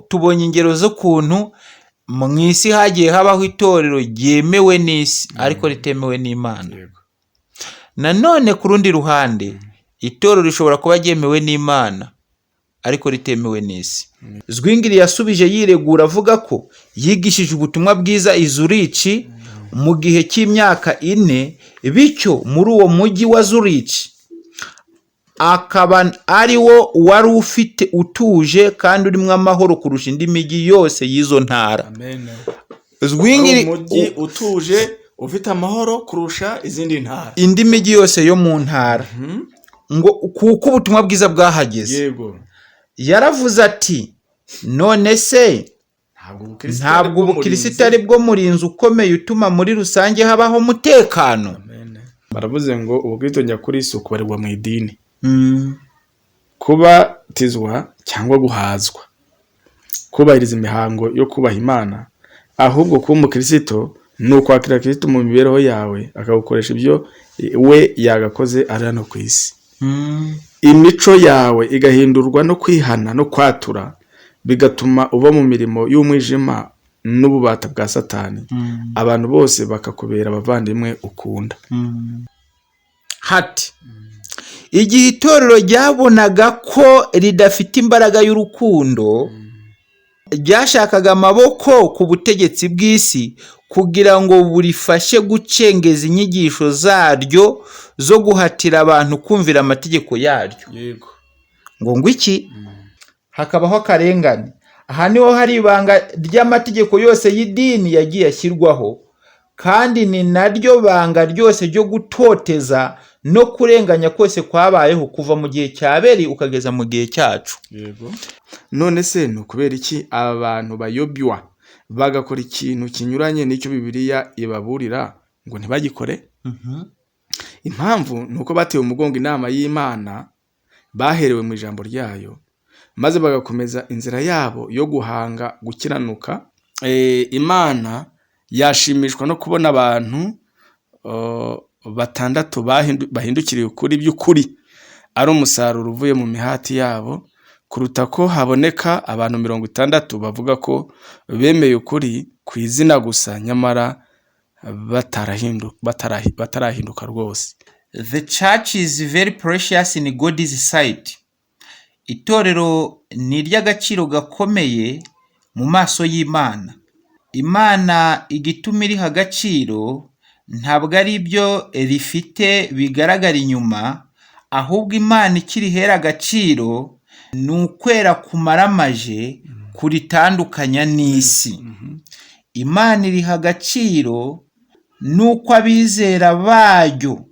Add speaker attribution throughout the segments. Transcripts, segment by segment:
Speaker 1: Tubonye ingero z'ukuntu mu isi hagiye habaho itorero ryemewe n'isi ariko ritemewe n'Imana. Nanone ku rundi ruhande, itorero rishobora kuba ryemewe n'Imana ariko ritemewe n'isi. Zwingli yasubije yiregura avuga ko yigishije ubutumwa bwiza i Zurich mu gihe cy'imyaka 4, bityo muri uwo mujyi wa Zurich akaba ari wo wari ufite utuje kandi urimo amahoro kurusha indi mijyi yose y'izo ntara.
Speaker 2: Amen.
Speaker 1: Zwingli
Speaker 2: Umujyi utuje ufite amahoro kurusha izindi ntara.
Speaker 1: Indi mijyi yose yo mu ntara, ngo kuko ubutumwa bwiza bwahageze. Yaravuze ati: "None se
Speaker 2: Ntabwo ubukristo
Speaker 1: ntabwo
Speaker 2: ari bwo
Speaker 1: ubukristo
Speaker 2: murinzi.
Speaker 1: ari bwo murinzi ukomeye utuma muri rusange habaho umutekano?"
Speaker 2: Amen. Baravuze ngo ubukristo nyakuri si ukubarirwa mu idini, kubatizwa cyangwa guhazwa, kubahiriza imihango yo kubaha Imana. Ahubwo kuba umukristo ni ukwakira Kristo mu mibereho yawe, akagukoresha ibyo we yagakoze ari hano ku isi. Imico yawe igahindurwa no kwihana no kwatura, bigatuma uva mu mirimo y'umwijima n'ububata bwa Satani, abantu bose bakakubera abavandimwe ukunda.
Speaker 1: Hati igihe itorero ryabonaga ko ridafite imbaraga y'urukundo, ryashakaga amaboko ku butegetsi bw'isi kugira ngo burifashe gucengeza inyigisho zaryo zo guhatira abantu kumvira amategeko yaryo. Ngo iki? Hakabaho akarengane. Aha niho hari ibanga ry'amategeko yose y'idini yagiye ashyirwaho, kandi ni naryo banga ryose ryo gutoteza no kurenganya kose kwabayeho kuva mu gihe cya Beri ukageza mu gihe cyacu.
Speaker 2: None se ni ukubera iki aba bantu bayobywa bagakora ikintu kinyuranye n'icyo Bibiliya ibaburira ngo ntibagikore? Impamvu ni uko batewe umugongo inama y'Imana baherewe mu ijambo ryayo, maze bagakomeza inzira yabo yo guhanga gukiranuka. Imana yashimishwa no kubona abantu batandatu bahindukiriye ukuri by'ukuri, ari umusaruro uvuye mu mihati yabo, kuruta ko haboneka abantu 60 bavuga ko bemeye ukuri ku izina gusa, nyamara batarahinduka rwose.
Speaker 1: The church is very precious in God's sight. Itorero ni iry'agaciro gakomeye mu maso y'Imana. Imana igituma iriha agaciro ntabwo ari ibyo rifite bigaragara inyuma, ahubwo Imana ikirihera agaciro ni ukwera kumaramaje kuritandukanya n'isi. Imana iriha agaciro nuko abizera baryo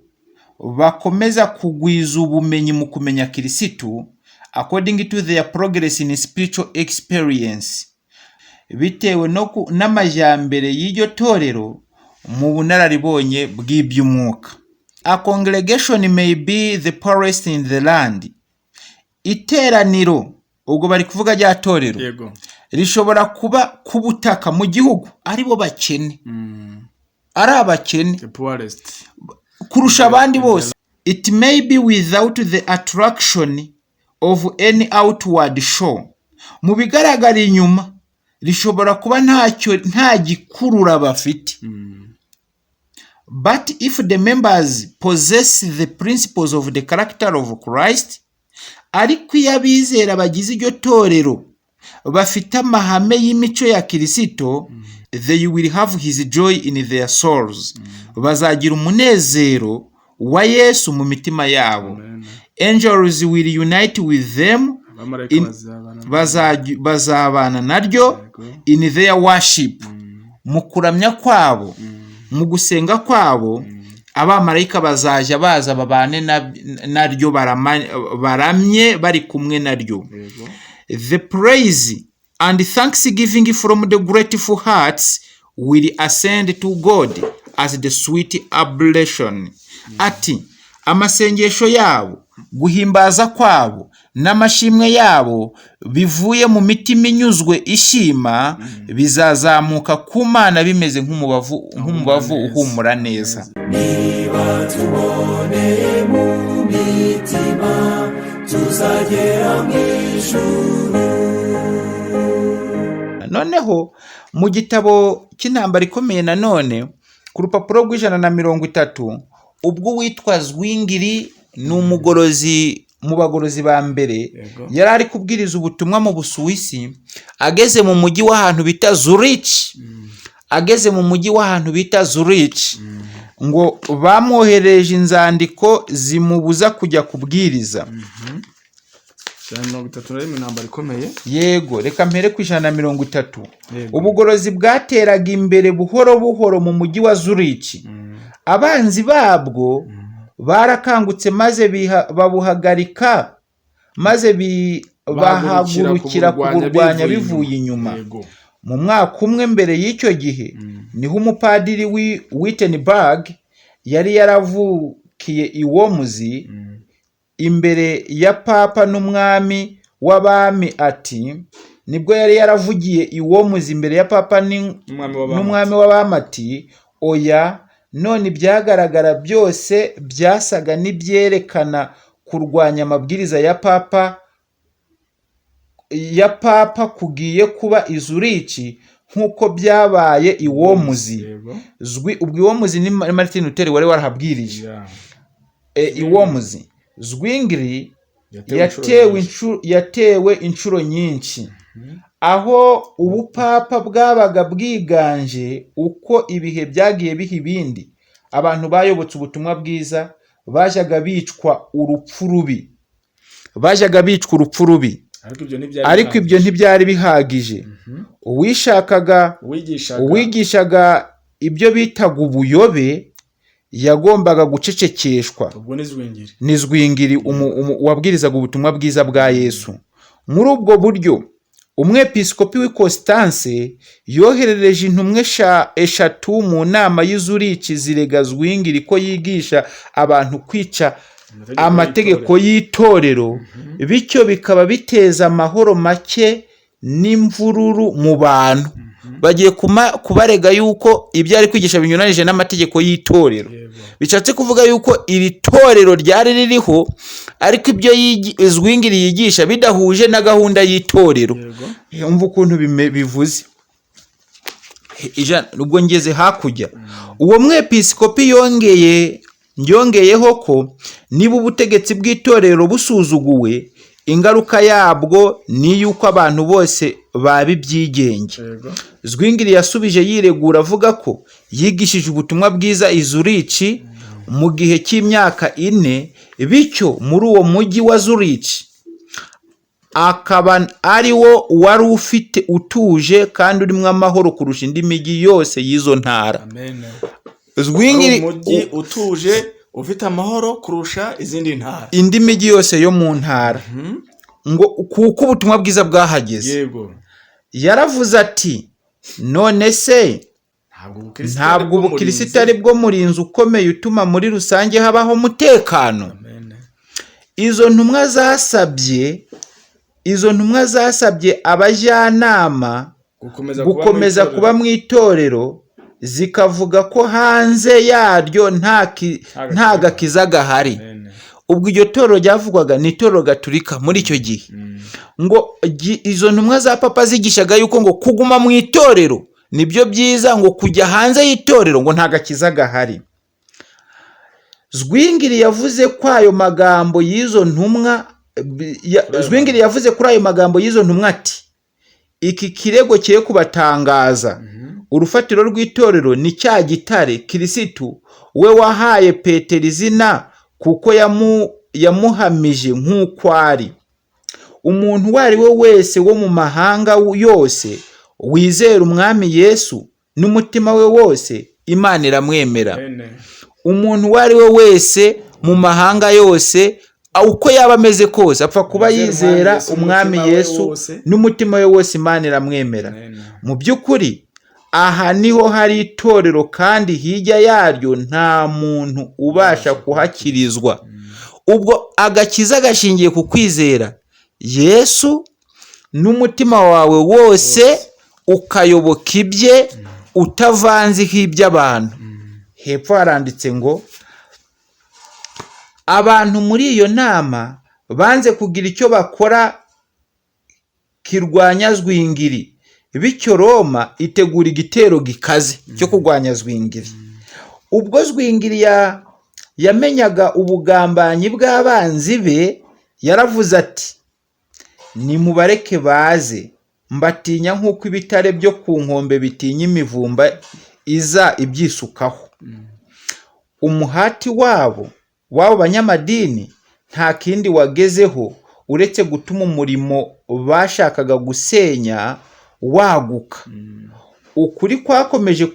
Speaker 1: bakomeza kugwiza ubumenyi mu kumenya Kirisitu, according to their progress in spiritual experience, bitewe n'amajyambere y'iryo torero mu bunararibonye bw'iby'umwuka. A congregation may be the poorest in the land. Iteraniro, ubwo bari kuvuga rya torero, rishobora kuba ku butaka mu gihugu ari bo bakene, ari abakene
Speaker 2: The poorest
Speaker 1: kurusha abandi bose. It may be without the attraction of any outward show. Mu bigaragara inyuma rishobora kuba ntacyo, nta gikurura bafite. But if the members possess the principles of the character of Christ, ariko iyo abizera bagize iryo torero bafite amahame y'imico ya Kirisito, they will have his joy in their souls, bazagira umunezero wa Yesu mu mitima yabo. Angels will unite with them
Speaker 2: Abamarayika bazabana
Speaker 1: bazabana naryo in their worship, mu kuramya kwabo, mu gusenga kwabo. Abamarayika bazajya baza babane naryo, baramye bari kumwe naryo. The praise and thanksgiving from the grateful hearts will ascend to God as the sweet oblation. Ati amasengesho yabo, guhimbaza kwabo n'amashimwe yabo bivuye mu mitima inyuzwe ishima bizazamuka ku Mana bimeze nk'umubavu
Speaker 2: neza.
Speaker 1: uhumura neza.
Speaker 3: Niba tuboneye mu mitima, tuzagera mu ijuru.
Speaker 1: Imana. Noneho mu gitabo cy'Intambara Ikomeye nanone, ku rupapuro rw'130, ubwo uwitwa Zwingli, ni umugorozi mu bagorozi ba mbere, yari ari kubwiriza ubutumwa mu Busuwisi, ageze mu mujyi w'ahantu bita Zurich, ageze mu mujyi w'ahantu bita Zurich, ngo bamwohereje inzandiko zimubuza kujya kubwiriza.
Speaker 2: 131, Intambara Ikomeye.
Speaker 1: Yego, reka mpere ku 130.
Speaker 2: Yego.
Speaker 1: Ubugorozi bwateraga imbere buhoro buhoro mu mujyi wa Zurich. Abanzi babwo barakangutse maze babuhagarika, maze bahagurukira kuburwanya bivuye inyuma. Mu mwaka umwe mbere y'icyo gihe, niho umupadiri w'i Wittenberg yari yaravukiye i Worms imbere ya papa n'umwami w'abami ati, nibwo yari yaravugiye i Worms imbere ya papa
Speaker 2: n'umwami w'abami,
Speaker 1: n'umwami w'abami ati: "Oya." None ibyagaragara byose byasaga n'ibyerekana kurwanya amabwiriza ya papa kugiye kuba i Zurich nk'uko byabaye i Worms. Ubwo i Worms ni Martin Luther wari warahabwirije. I Worms Zwingli
Speaker 2: Yatewe inshuro
Speaker 1: yatewe
Speaker 2: nyinshi.
Speaker 1: Yatewe inshuro nyinshi. Aho ubupapa bwabaga bwiganje, uko ibihe byagiye biha ibindi, abantu bayobotse ubutumwa bwiza bajyaga bicwa urupfu rubi, bajyaga bicwa urupfu rubi.
Speaker 2: Ariko ibyo ntibyari
Speaker 1: Ariko ibyo ntibyari bihagije. Uwishakaga
Speaker 2: uwigishaga
Speaker 1: uwigishaga ibyo bitaga ubuyobe yagombaga gucecekeshwa.
Speaker 2: Ubwo ni Zwingli.
Speaker 1: Ni Zwingli, wabwirizaga ubutumwa bwiza bwa Yesu. Muri ubwo buryo, umwepiskopi w'i Constance yoherereje intumwa eshatu mu nama y'i Zurich, zirega Zwingli ko yigisha abantu kwica amategeko y'itorero, bityo bikaba biteza amahoro make n'imvururu mu bantu. Bagiye kubarega yuko ibyo ari kwigisha binyuranije n'amategeko y'itorero. Bishatse kuvuga yuko iri torero ryari ririho, ariko ibyo Zwingli yigisha bidahuje na gahunda y'itorero. Umva ukuntu bivuze. Ubwo ngeze hakurya, uwo mwepiskopi yongeyeho ko niba ubutegetsi bw'itorero busuzuguwe, ingaruka yabwo ni iy'uko abantu bose baba ibyigenge. Zwingli yasubije yiregura avuga ko yigishije ubutumwa bwiza i Zurich mu gihe cy'imyaka 4, bityo muri uwo mujyi wa Zurich akaba ari wo wari ufite utuje kandi urimo amahoro kurusha indi mijyi yose y'izo ntara.
Speaker 2: Amen.
Speaker 1: Zwingli
Speaker 2: Ari umujyi utuje ufite amahoro kurusha izindi ntara.
Speaker 1: Indi mijyi yose yo mu ntara, ngo kuko ubutumwa bwiza bwahageze. Yaravuze ati: "None se
Speaker 2: Ntabwo ubukristo
Speaker 1: ntabwo
Speaker 2: ari bwo
Speaker 1: ubukristo
Speaker 2: murinzi.
Speaker 1: ari bwo murinzi ukomeye utuma muri rusange habaho umutekano?"
Speaker 2: Amen.
Speaker 1: Izo ntumwa zasabye abajyanama
Speaker 2: gukomeza
Speaker 1: gukomeza kuba mu itorero, zikavuga ko hanze yaryo nta gakiza gahari.
Speaker 2: Amen.
Speaker 1: Ubwo iryo torero ryavugwaga ni itorero gaturika muri icyo gihe. Ngo izo ntumwa za papa zigishaga yuko ngo kuguma mu itorero nibyo byiza, ngo kujya hanze y'itorero ngo nta gakiza gahari. Zwingli yavuze ko ayo magambo y'izo ntumwa Zwingli yavuze kuri ayo magambo y'izo ntumwa ati: "Iki kirego kiye kubatangaza. Urufatiro rw'itorero ni cya gitare, Kirisitu, we wahaye Petero izina kuko yamuhamije nk'uko ari. Umuntu uwo ari we wese wo mu mahanga yose wizera Umwami Yesu n'umutima we wose, Imana iramwemera."
Speaker 2: Amen.
Speaker 1: Umuntu uwo ari we wese mu mahanga yose, uko yaba ameze kose, apfa kuba
Speaker 2: yizera
Speaker 1: yizera Umwami
Speaker 2: Umwami Yesu
Speaker 1: Yesu
Speaker 2: n'umutima we wose.
Speaker 1: n'umutima we wose, Imana iramwemera.
Speaker 2: Amen.
Speaker 1: Mu by'ukuri aha niho hari itorero, kandi hirya yaryo nta muntu ubasha kuhakirizwa. Ubwo agakiza gashingiye ku kwizera Yesu n'umutima wawe wose, ukayoboka ibye utavanzeho iby'abantu. Hepfo haranditse ngo abantu muri iyo nama banze kugira icyo bakora kirwanya Zwingli. Bityo Roma itegura igitero gikaze cyo kurwanya Zwingli. Ubwo Zwingli yamenyaga ubugambanyi bw'abanzi be, yaravuze ati: "Nimubareke baze, mbatinya nk'uko ibitare byo ku nkombe bitinya imivumba iza ibyisukaho." Umuhati wabo w'abo banyamadini nta kindi wagezeho uretse gutuma umurimo bashakaga gusenya waguka. Ukuri kwakomeje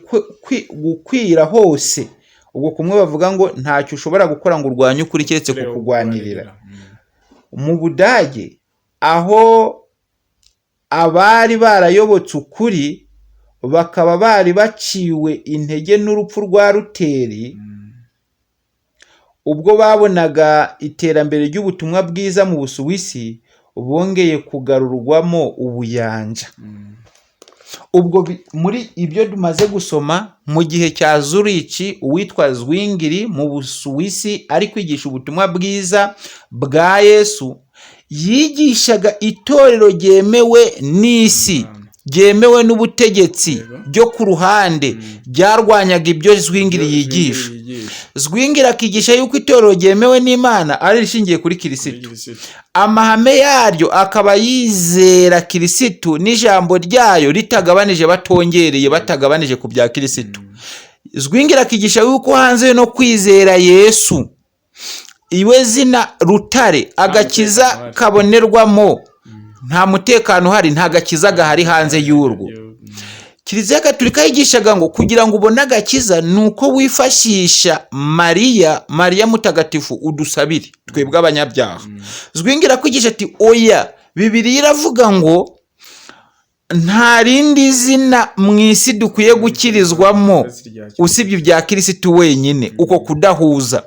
Speaker 1: gukwira hose. Ubwo kumwe bavuga ngo ntacyo ushobora gukora ngo urwanye ukuri keretse kukurwanirira. Mu Budage, aho abari barayobotse ukuri bakaba bari baciwe intege n'urupfu rwa Ruteri, ubwo babonaga iterambere ry'ubutumwa bwiza mu Busuwisi, bongeye kugarurwamo ubuyanja. Ubwo muri ibyo tumaze gusoma, mu gihe cya Zurich, uwitwa Zwingli mu Busuwisi ari kwigisha ubutumwa bwiza bwa Yesu, yigishaga itorero ryemewe n'isi, ryemewe n'ubutegetsi, ryo ku ruhande ryarwanyaga ibyo Zwingli yigisha. Zwingli akigisha yuko itorero ryemewe n'Imana ari irishingiye kuri Kirisitu, amahame yaryo akaba yizera Kirisitu n'ijambo ryayo ritagabanije, batongereye, batagabanije ku bya Kirisitu. Zwingli akigisha yuko hanze no kwizera Yesu, iwe zina rutare agakiza kabonerwamo, nta mutekano uhari, nta gakiza gahari hanze y'urwo. Kiliziya Gatolika yigishaga ngo kugira ngo ubone agakiza ni uko wifashisha Mariya, "Mariya mutagatifu udusabire twebwe abanyabyaha." Zwingli kwigisha ati: "Oya, Bibiliya iravuga ngo nta rindi zina mu isi dukwiye gukirizwamo usibye ibya Kirisitu wenyine." Uko kudahuza,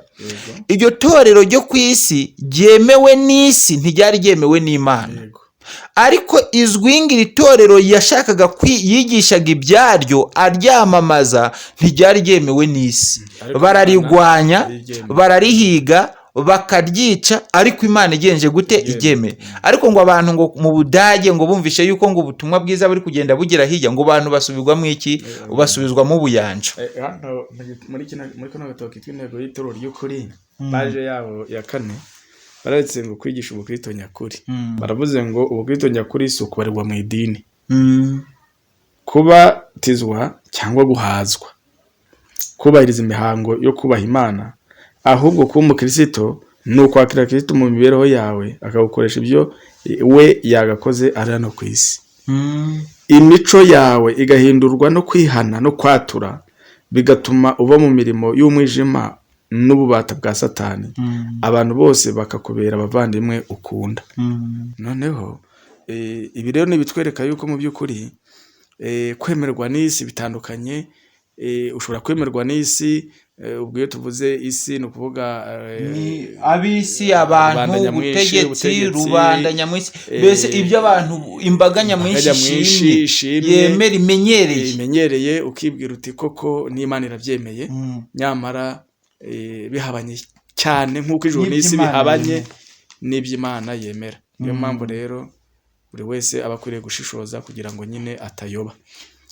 Speaker 1: iryo torero ryo ku isi ryemewe n'isi ntiryari ryemewe n'Imana. Ariko Zwingli, iri torero yashakaga yigishaga ibyaryo aryamamaza, ntiryari ryemewe n'isi.
Speaker 2: Ariko
Speaker 1: bararirwanya,
Speaker 2: Imana yari
Speaker 1: bararihiga, bakaryica, ariko Imana igenje gute? Iryemeye. Ariko ngo abantu ngo mu Budage ngo bumvishe yuko ngo ubutumwa bwiza buri kugenda bugera hirya, ngo abantu basubirwamo iki? Basubizwamo ubuyanja.
Speaker 2: Hano muri kano gatabo kitwa Intego y'Itorero ry'Ukuri, paje yabo ya 4, baranditse ngo kwigisha ubukristo nyakuri. Baravuze ngo ubukristo nyakuri si ukubarirwa mu idini, kubatizwa cyangwa guhazwa, kubahiriza imihango yo kubaha Imana, ahubwo kuba umukristo ni ukwakira Kristo mu mibereho yawe, akagukoresha ibyo we yagakoze ari hano ku isi. Imico yawe igahindurwa no kwihana no kwatura, bigatuma uva mu mirimo y'umwijima n'ububata bwa Satani, abantu bose bakakubera abavandimwe ukunda. Noneho ibi rero ni ibitwereka yuko mu by'ukuri kwemerwa n'isi bitandukanye. Ushobora kwemerwa n'isi, ubwo iyo tuvuze isi ni ukuvuga
Speaker 1: ni ab'isi, abantu,
Speaker 2: rubanda nyamwinshi,
Speaker 1: ubutegetsi,
Speaker 2: ubutegetsi,
Speaker 1: rubanda nyamwinshi, mbese ibyo abantu, imbaga nyamwinshi
Speaker 2: imbaga nyamwinshi
Speaker 1: ishimye,
Speaker 2: ishimye,
Speaker 1: yemera, imenyereye.
Speaker 2: Imenyereye, ukibwira uti koko n'Imana irabyemeye, nyamara bihabanye cyane nk'uko ijuru n'isi
Speaker 1: n'iby'Imana
Speaker 2: bihabanye
Speaker 1: yemera.
Speaker 2: n'iby'Imana yemera. Niyo mpamvu rero buri wese aba akwiriye gushishoza kugira ngo nyine atayoba.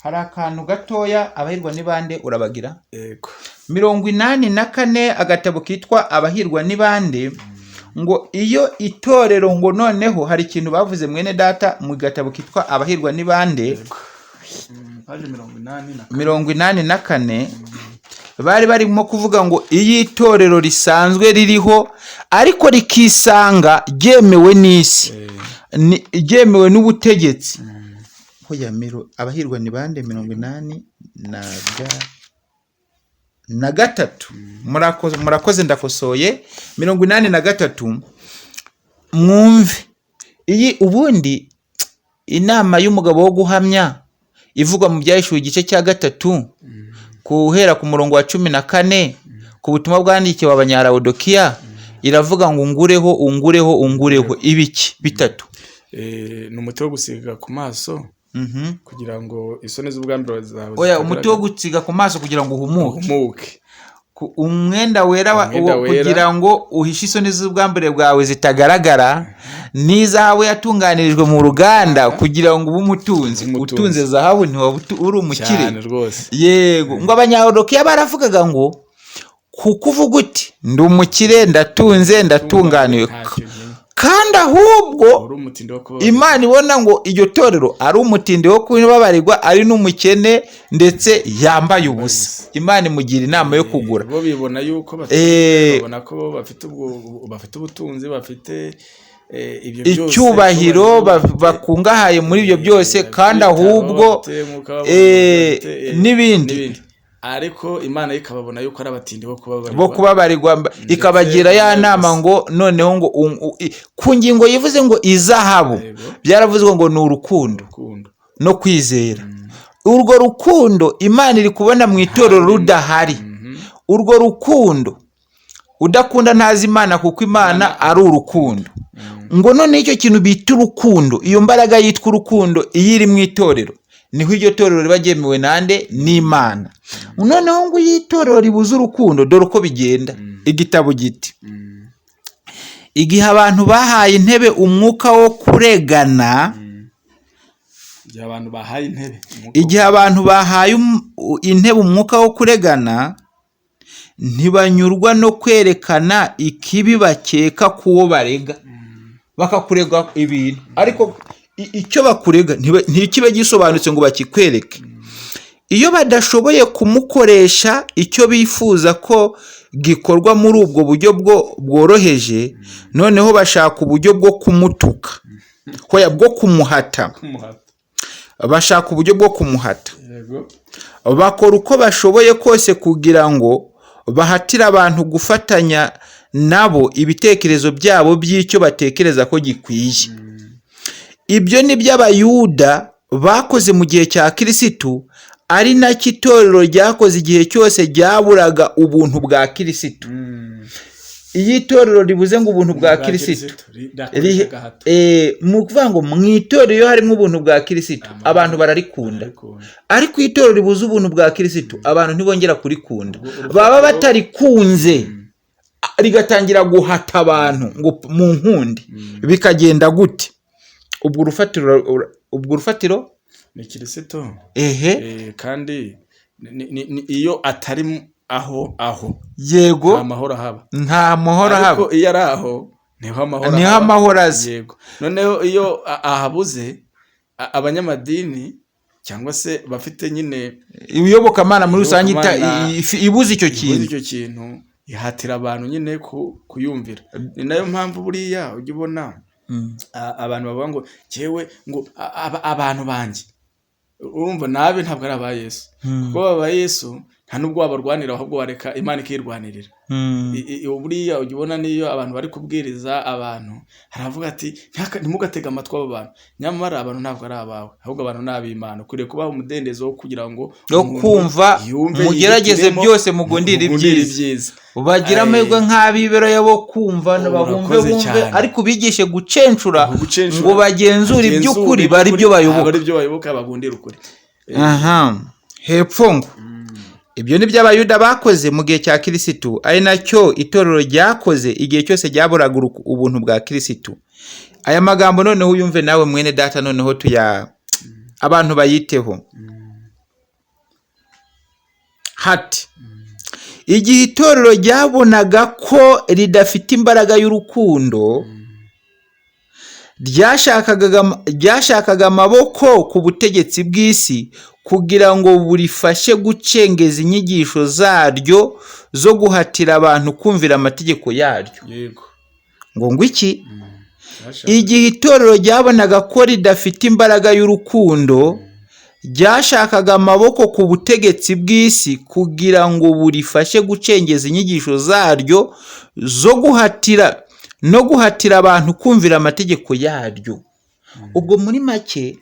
Speaker 1: Hari akantu gatoya, Abahirwa ni bande? Urabagira?
Speaker 2: Yego.
Speaker 1: 84, agatabo kitwa Abahirwa ni bande, ngo iyo itorero, ngo noneho hari ikintu bavuze, mwene data, mu gatabo kitwa Abahirwa ni bande.
Speaker 2: Paje 84.
Speaker 1: 84, bari barimo kuvuga ngo iyo itorero risanzwe ririho ariko rikisanga ryemewe n'isi, ryemewe n'ubutegetsi. Hoya, Abahirwa ni bande 83. Murakoze, murakoze, ndakosoye, 83. Mwumve iyi: ubundi inama y'umugabo wo guhamya ivugwa mu Byahishuwe igice cya 3 guhera ku murongo wa 14, ku butumwa bwandikiwe Abanyarawodokiya, iravuga ngo ungureho, ungureho, ungureho ibiki bitatu?
Speaker 2: Ni umuti wo gusiga ku maso kugira ngo isoni z'ubwambure zawe
Speaker 1: Oya, umuti wo
Speaker 2: zitagaragara.
Speaker 1: gusiga ku maso kugira ngo uhumuke.
Speaker 2: Uhumuke.
Speaker 1: Umwenda wera
Speaker 2: Umwenda wera.
Speaker 1: Kugira ngo uhishe isoni z'ubwambure bwawe zitagaragara, n'izahabu yatunganirijwe mu ruganda kugira ngo ube umutunzi.
Speaker 2: Umutunzi.
Speaker 1: Utunze zahabu ntiwaba uri umukire.
Speaker 2: Cyane rwose.
Speaker 1: Yego, ngo Abanyawodokiya baravugaga ngo kuko uvuga uti ndi umukire, ndatunze, ndatunganiwe,
Speaker 2: Ntacyo nkenya.
Speaker 1: kandi ahubwo
Speaker 2: Uri umutindi wo kubabarira.
Speaker 1: Imana ibona ngo iryo torero ari umutindi wo kubabarirwa, ari n'umukene, ndetse yambaye ubusa. Imana imugira inama yo kugura.
Speaker 2: Bo bibona yuko bafite, babona ko bo bafite ubwo bafite ubutunzi, bafite ibyo byose,
Speaker 1: icyubahiro,
Speaker 2: bafite,
Speaker 1: bakungahaye muri ibyo byose, kandi
Speaker 2: ibitabo,
Speaker 1: ahubwo
Speaker 2: bafite umwuka w'abantu, bafite,
Speaker 1: n'ibindi.
Speaker 2: Ariko Imana yo ikababona yuko ari abatindi bo kubabarirwa.
Speaker 1: Bo kubabarirwa, ikabagira ya
Speaker 2: bambaye
Speaker 1: nama
Speaker 2: ubusa.
Speaker 1: Ngo noneho ngo ku ngingo yivuze ngo izahabu, byaravuzwe ngo ni urukundo
Speaker 2: Urukundo.
Speaker 1: no kwizera. Urwo rukundo Imana iri kubona mu itorero rudahari. Urwo rukundo, udakunda ntazi Imana, kuko Imana ari urukundo. Ngo none icyo kintu bita urukundo, iyo mbaraga yitwa urukundo, iyo iri mu itorero, niho iryo torero riba ryemewe nande? N'Imana. Noneho ngo iyo itorero ribuze urukundo, dore uko bigenda. Igitabo giti: igihe abantu bahaye intebe umwuka wo kuregana,
Speaker 2: Igihe abantu bahaye intebe umwuka.
Speaker 1: Igihe abantu bahaye intebe umwuka wo kuregana, ntibanyurwa no kwerekana ikibi bakeka k'uwo barega. Bakakurega ibintu, ariko icyo bakurega ntikibe gisobanutse ngo bakikwereke. Iyo badashoboye kumukoresha icyo bifuza ko gikorwa muri ubwo buryo bwo bworoheje, noneho bashaka uburyo bwo kumutuka, hoya, bwo kumuhata.
Speaker 2: Kumuhata.
Speaker 1: Bashaka uburyo bwo kumuhata. Bakora uko bashoboye kose kugira ngo bahatire abantu gufatanya nabo ibitekerezo byabo by'icyo batekereza ko gikwiye. Ibyo ni byo Abayuda bakoze mu gihe cya Kirisitu, ari nacyo itorero ryakoze igihe cyose ryaburaga ubuntu bwa Kirisitu. Iyo itorero ribuze ngo ubuntu bwa Kirisitu,
Speaker 2: Rirakoresha agahato.
Speaker 1: Mu kuvuga ngo mu itorero iyo harimo ubuntu bwa Kirisitu, abantu bararikunda.
Speaker 2: Ararikunda.
Speaker 1: Ariko iyo itorero ribuze ubuntu bwa Kirisitu, abantu ntibongera kurikunda. Baba batarikunze, rigatangira guhata abantu ngo mu nkundi. Bikagenda gute? Ubwo urufatiro
Speaker 2: Ni Kirisito.
Speaker 1: Ehe.
Speaker 2: Kandi iyo atari aho aho, nta mahoro ahaba.
Speaker 1: Nta mahoro
Speaker 2: Ariko
Speaker 1: ahaba.
Speaker 2: iyo ari aho, niho amahoro
Speaker 1: Niho
Speaker 2: ahaba.
Speaker 1: amahoro aza.
Speaker 2: Yego. Noneho iyo ahabuze, abanyamadini cyangwa se bafite nyine
Speaker 1: iyobokamana muri rusange
Speaker 2: iyobokamana
Speaker 1: ibuze icyo
Speaker 2: ibuze
Speaker 1: kintu,
Speaker 2: icyo kintu, ihatira abantu nyine kuyumvira. Ni nayo mpamvu buriya ujya ubona abantu bavuga ngo jyewe ngo abantu banjye, urumva nabe ntabwo ari aba Yesu, kuko aba Yesu nta nubwo wabarwanira, ahubwo wareka Imana ikirwanirira. Buriya ujya ubona n'iyo abantu bari kubwiriza abantu, haravuga ati: "Ntimugatege amatwi abo bantu." Nyamara abantu ntabwo ari abawe, ahubwo abantu ni ab'Imana. Ukwiriye kubaha umudendezo wo kugira ngo
Speaker 1: wo
Speaker 2: umuntu
Speaker 1: kumva.
Speaker 2: yumve,
Speaker 1: Mugerageze
Speaker 2: yihitiremo,
Speaker 1: byose, mugundire
Speaker 2: mugundire
Speaker 1: ibyiza.
Speaker 2: ibyiza.
Speaker 1: Bagira amahirwe nk'ab'ibero bo kumva, babumve,
Speaker 2: Urakoze
Speaker 1: bumve,
Speaker 2: cyane.
Speaker 1: ariko ubigishe gucencura,
Speaker 2: Gucencura,
Speaker 1: ngo bagenzure iby'ukuri, bari byo bayoboka.
Speaker 2: Bari byo bayoboka, bagundira ukuri.
Speaker 1: Aha hepfo ngo ibyo ni byo Abayuda bakoze mu gihe cya Kirisitu, ari nacyo itorero ryakoze igihe cyose ryaburaga ubuntu bwa Kirisitu. Aya magambo noneho uyumve nawe, mwene data, noneho tuya abantu bayiteho. Hati: igihe itorero ryabonaga ko ridafite imbaraga y'urukundo, ryashakaga amaboko ku butegetsi bw'isi kugira ngo burifashe gucengeza inyigisho zaryo zo guhatira abantu kumvira amategeko yaryo. Ngo iki? Igihe itorero ryabonaga ko ridafite imbaraga y'urukundo, ryashakaga amaboko ku butegetsi bw'isi kugira ngo burifashe gucengeza inyigisho zaryo zo guhatira no guhatira abantu kumvira amategeko yaryo. Ubwo muri make,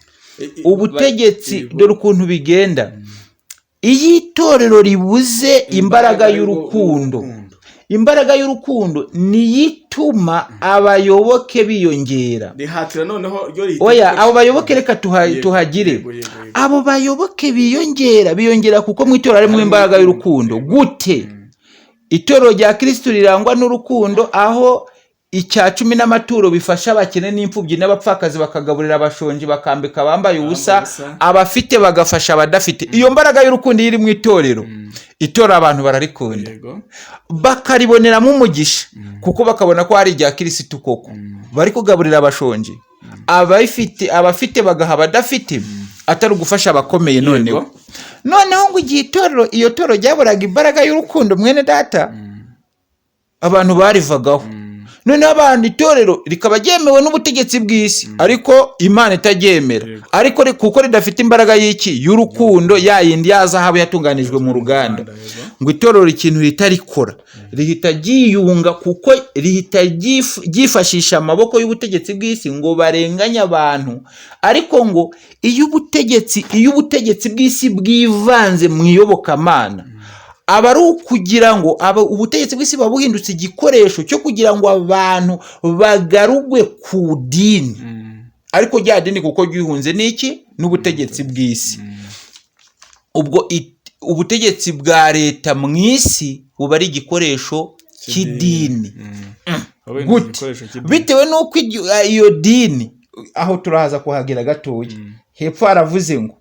Speaker 1: ubutegetsi, dore ukuntu bigenda: iyo itorero ribuze imbaraga y'urukundo, imbaraga y'urukundo niyo ituma abayoboke biyongera.
Speaker 2: Rihatira noneho ryo rihita
Speaker 1: Oya, abo bayoboke reka tuhagire.
Speaker 2: Yego.
Speaker 1: Abo bayoboke biyongera kuko mu itorero harimo
Speaker 2: Harimo
Speaker 1: imbaraga
Speaker 2: urukundo.
Speaker 1: y'urukundo. Gute? Itorero rya Kirisitu rirangwa n'urukundo, aho icya cumi n'amaturo bifasha abakene n'imfubyi n'abapfakazi, bakagaburira abashonji, bakambika abambaye ubusa,
Speaker 2: ubusa.
Speaker 1: Abafite bagafasha abadafite. Iyo mbaraga y'urukundo iyo iri mu itorero, itorero abantu bararikunda, bakariboneramo umugisha, kuko bakabona ko hari irya Kirisitu koko, bari kugaburira abashonji, abafite bagaha abadafite, atari ugufasha abakomeye. Noneho ngo igihe itorero, iyo torero ryaburaga imbaraga y'urukundo, mwene data, abantu barivagaho. Noneho abantu, itorero rikaba ryemewe n'ubutegetsi bw'isi, ariko Imana itaryemera, ariko kuko ridafite imbaraga y'iki? Y'urukundo, ya yindi ya zahabu yatunganijwe mu ruganda. Ngo itorero ikintu rihita rikora, rihita ryiyunga, kuko rihita ryifashisha amaboko y'ubutegetsi bw'isi ngo barenganye abantu. Ariko ngo iyo ubutegetsi bw'isi bwivanze mu iyobokamana, aba ari ukugira ngo ubutegetsi bw'isi buba buhindutse igikoresho cyo kugira ngo abantu bagarugwe ku dini, ariko rya dini kuko ryihunze n'iki? N'ubutegetsi bw'isi. Ubwo ubutegetsi bwa leta mu isi buba ari igikoresho cy'idini. Gute? Bitewe n'uko iyo dini, aho turahaza kuhagera gatoya hepfo, haravuze ngo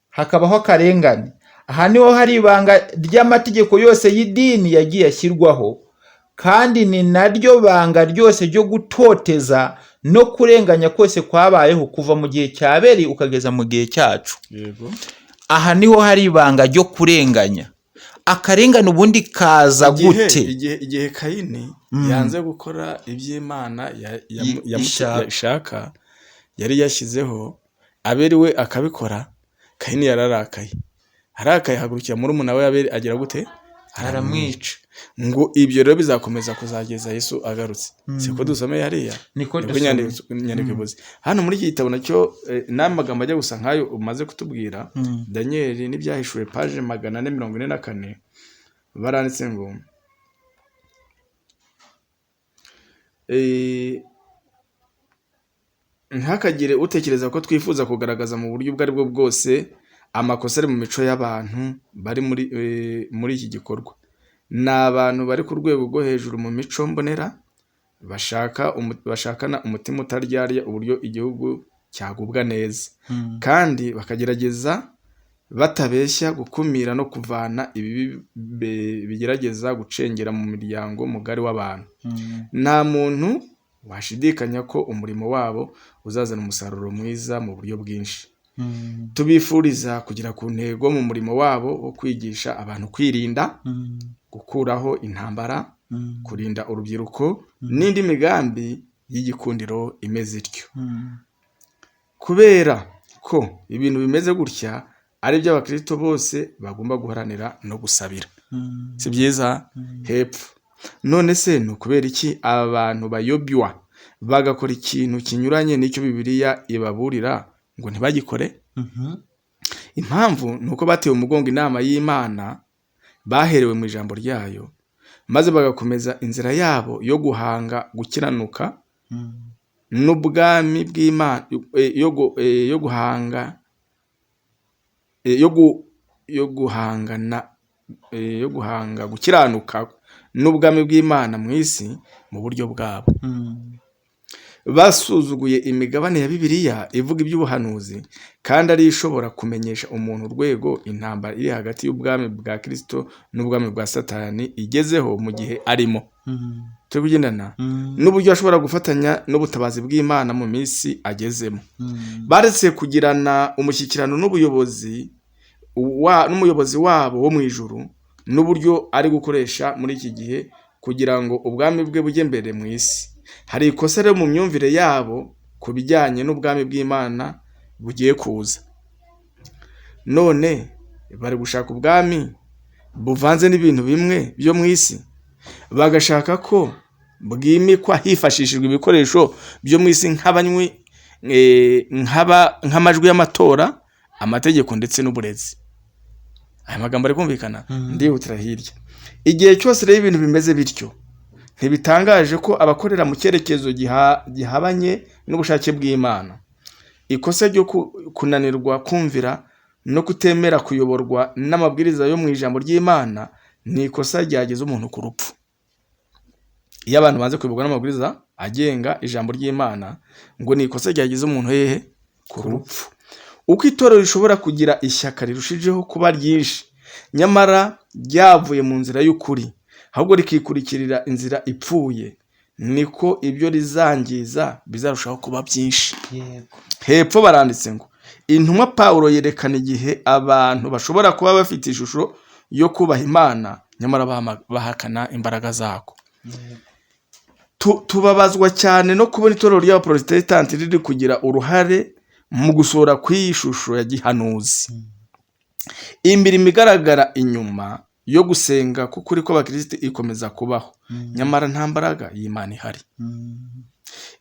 Speaker 1: hakabaho akarengane. Aha niho hari ibanga ry'amategeko yose y'idini yagiye ashyirwaho, kandi ni naryo banga ryose ryo gutoteza no kurenganya kose kwabayeho kuva mu gihe cya Abeli ukageza mu gihe cyacu. Aha niho hari ibanga ryo kurenganya. Akarengane ubundi kaza gute?
Speaker 2: Igihe Kayini yanze gukora iby'Imana
Speaker 1: ishaka.
Speaker 2: Ishaka yari yashyizeho, Abeli we akabikora, Kayini yararakaye. Arakaye ahagurukira murumuna we Abeli, agira gute?
Speaker 1: Aramwica.
Speaker 2: Ngo ibyo rero bizakomeza kuzageza Yesu agarutse, siko dusomeye hariya?
Speaker 1: Niko
Speaker 2: Niko
Speaker 1: dusomye.
Speaker 2: Inyandiko ivuze hano muri iki gitabo nacyo, n'amagambo ajya gusa nk'ayo umaze kutubwira. Daniyeli n'Ibyahishuwe, paje 444, baranditse ngo ntihakagire utekereza ko twifuza kugaragaza mu buryo ubwo ari bwo bwose amakosa ari mu mico y'abantu bari muri iki gikorwa. Ni abantu bari ku rwego rwo hejuru mu mico mbonera, bashakana umutima utaryarya uburyo igihugu cyagubwa neza, kandi bakagerageza batabeshya gukumira no kuvana ibibi bigerageza gucengera mu miryango mugari w'abantu. Nta muntu washidikanya ko umurimo wabo uzazana umusaruro mwiza mu buryo bwinshi. Tubifuriza kugera ku ntego mu murimo wabo wo kwigisha abantu kwirinda, gukuraho intambara, kurinda urubyiruko n'indi migambi y'igikundiro imeze ityo. Kubera ko ibintu bimeze gutya ari byo abakristo bose bagomba guharanira no gusabira. Si byiza? Hepfo: none se ni ukubera iki aba bantu bayobywa bagakora ikintu kinyuranye n'icyo Bibiliya ibaburira ngo ntibagikore? Impamvu ni uko batewe umugongo inama y'Imana baherewe mu ijambo ryayo, maze bagakomeza inzira yabo yo guhanga gukiranuka n'ubwami bw'Imana, yo guhanga, yo guhangana, yo guhanga gukiranuka n'ubwami bw'Imana mu isi mu buryo bwabo. Basuzuguye imigabane ya Bibiliya ivuga iby'ubuhanuzi, kandi ari ishobora kumenyesha umuntu urwego intambara iri hagati y'ubwami bwa Kristo n'ubwami bwa Satani igezeho mu gihe arimo turi kugendana, n'uburyo ashobora gufatanya n'ubutabazi bw'Imana mu minsi agezemo. Baretse kugirana umushyikirano n'ubuyobozi n'umuyobozi wabo wo mu ijuru n'uburyo ari gukoresha muri iki gihe kugira ngo ubwami bwe bujye mbere mu isi. Hari ikosa rero mu myumvire yabo ku bijyanye n'ubwami bw'Imana bugiye kuza. None bari gushaka ubwami buvanze n'ibintu bimwe byo mu isi, bagashaka ko bwimikwa hifashishijwe ibikoresho byo mu isi nk'abanywi, nk'amajwi y'amatora, amategeko ndetse n'uburezi. Aya magambo ari kumvikana? Ndihutira hirya. Igihe cyose rero ibintu bimeze bityo, ntibitangaje ko abakorera mu cyerekezo gihabanye n'ubushake bw'Imana, ikosa ryo kunanirwa kumvira no kutemera kuyoborwa n'amabwiriza yo mu ijambo ry'Imana. Ni ikosa ryageza umuntu ku rupfu. Iyo abantu banze kuyoborwa n'amabwiriza agenga ijambo ry'Imana, ngo ni ikosa ryageza umuntu hehe? Ku rupfu. Uko itorero rishobora kugira ishyaka rirushijeho kuba ryinshi, nyamara ryavuye mu nzira y'ukuri, ahubwo rikikurikirira inzira ipfuye, niko ibyo rizangiza bizarushaho kuba byinshi. Hepfo baranditse ngo intumwa Pawulo yerekana igihe abantu bashobora kuba bafite ishusho yo kubaha Imana, nyamara bahakana imbaraga zako. Tubabazwa cyane no kubona itorero ry'Abaporotesitanti riri kugira uruhare mu gusohora kw'iyi shusho ya gihanuzi. Imirimo igaragara inyuma yo gusenga k'ukuri kw'abakirisitu ikomeza kubaho, nyamara nta mbaraga y'Imana ihari.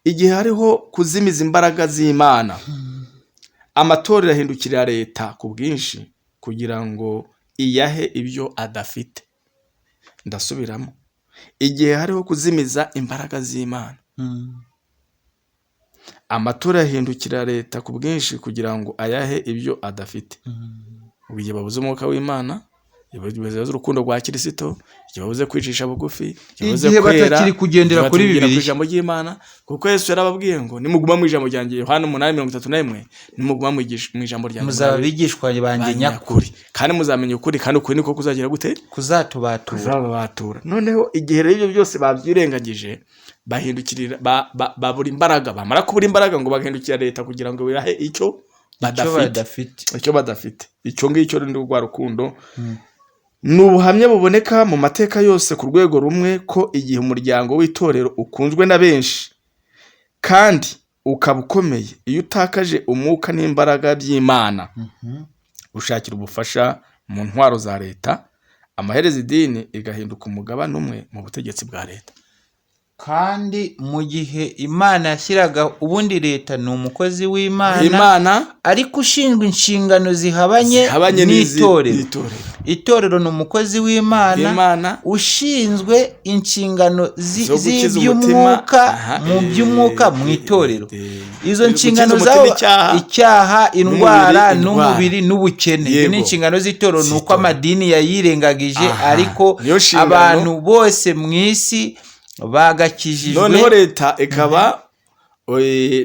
Speaker 2: Igihe hariho kuzimiza imbaraga z'Imana, amatorero ahindukirira leta ku bwinshi kugira ngo iyahe ibyo adafite. Ndasubiramo: igihe hariho kuzimiza imbaraga z'Imana, amatorero ahindukirira leta ku bwinshi kugira ngo ayahe ibyo adafite. Ubwo igihe babuze umwuka w'Imana, igihe babuze urukundo rwa Kirisito, igihe babuze kwicisha bugufi, igihe babuze
Speaker 1: Igihe
Speaker 2: kwera,
Speaker 1: batakiri kugendera
Speaker 2: igihe
Speaker 1: kuri
Speaker 2: batakigera ku
Speaker 1: Bibiliya.
Speaker 2: ijambo ry'Imana, kuko Yesu yarababwiye ngo: "Nimuguma mu ijambo ryanjye", Yohana 8:31, "nimuguma mu ijambo ryanjye,
Speaker 1: muzaba
Speaker 2: murabe
Speaker 1: abigishwa banjye nyakuri,
Speaker 2: nyakuri, kandi muzamenya ukuri, kandi ukuri niko kuzagira gute?
Speaker 1: Kuzatubatura.
Speaker 2: Kuzababatura." Noneho igihe rero ibyo byose babyirengagije, bahindukirira babura imbaraga. Bamara kubura imbaraga, ngo bagahindukira leta kugira ngo bibahe icyo
Speaker 1: icyo
Speaker 2: badafite.
Speaker 1: Badafite.
Speaker 2: Icyo badafite. Icyo ngicyo ni rwa rukundo. Ni ubuhamya buboneka mu mateka yose ku rwego rumwe ko igihe umuryango w'itorero ukunzwe na benshi kandi ukaba ukomeye, iyo utakaje umwuka n'imbaraga by'Imana, ushakira ubufasha mu ntwaro za leta, amaherezo idini igahinduka umugabane umwe mu butegetsi bwa leta.
Speaker 1: Kandi mu gihe Imana yashyiraga ubundi leta, ni umukozi w'Imana,
Speaker 2: Imana,
Speaker 1: ariko ushinzwe inshingano zihabanye
Speaker 2: zihabanye
Speaker 1: n'itorero.
Speaker 2: N'itorero.
Speaker 1: Itorero ni umukozi w'Imana
Speaker 2: Imana
Speaker 1: ushinzwe inshingano
Speaker 2: zo gukiza
Speaker 1: z'iby'umwuka,
Speaker 2: umutima.
Speaker 1: Mu by'umwuka mu itorero. Izo
Speaker 2: gukiza
Speaker 1: nshingano
Speaker 2: umutima
Speaker 1: zabo,
Speaker 2: icyaha,
Speaker 1: icyaha, indwara,
Speaker 2: n'umubiri,
Speaker 1: n'umubiri n'ubukene. Ibyo ni inshingano z'itorero, ni uko
Speaker 2: Z'itorero.
Speaker 1: amadini yayirengagije, ariko
Speaker 2: Niyo nshingano.
Speaker 1: abantu bose mu isi bagakijijwe.
Speaker 2: Noneho leta ikaba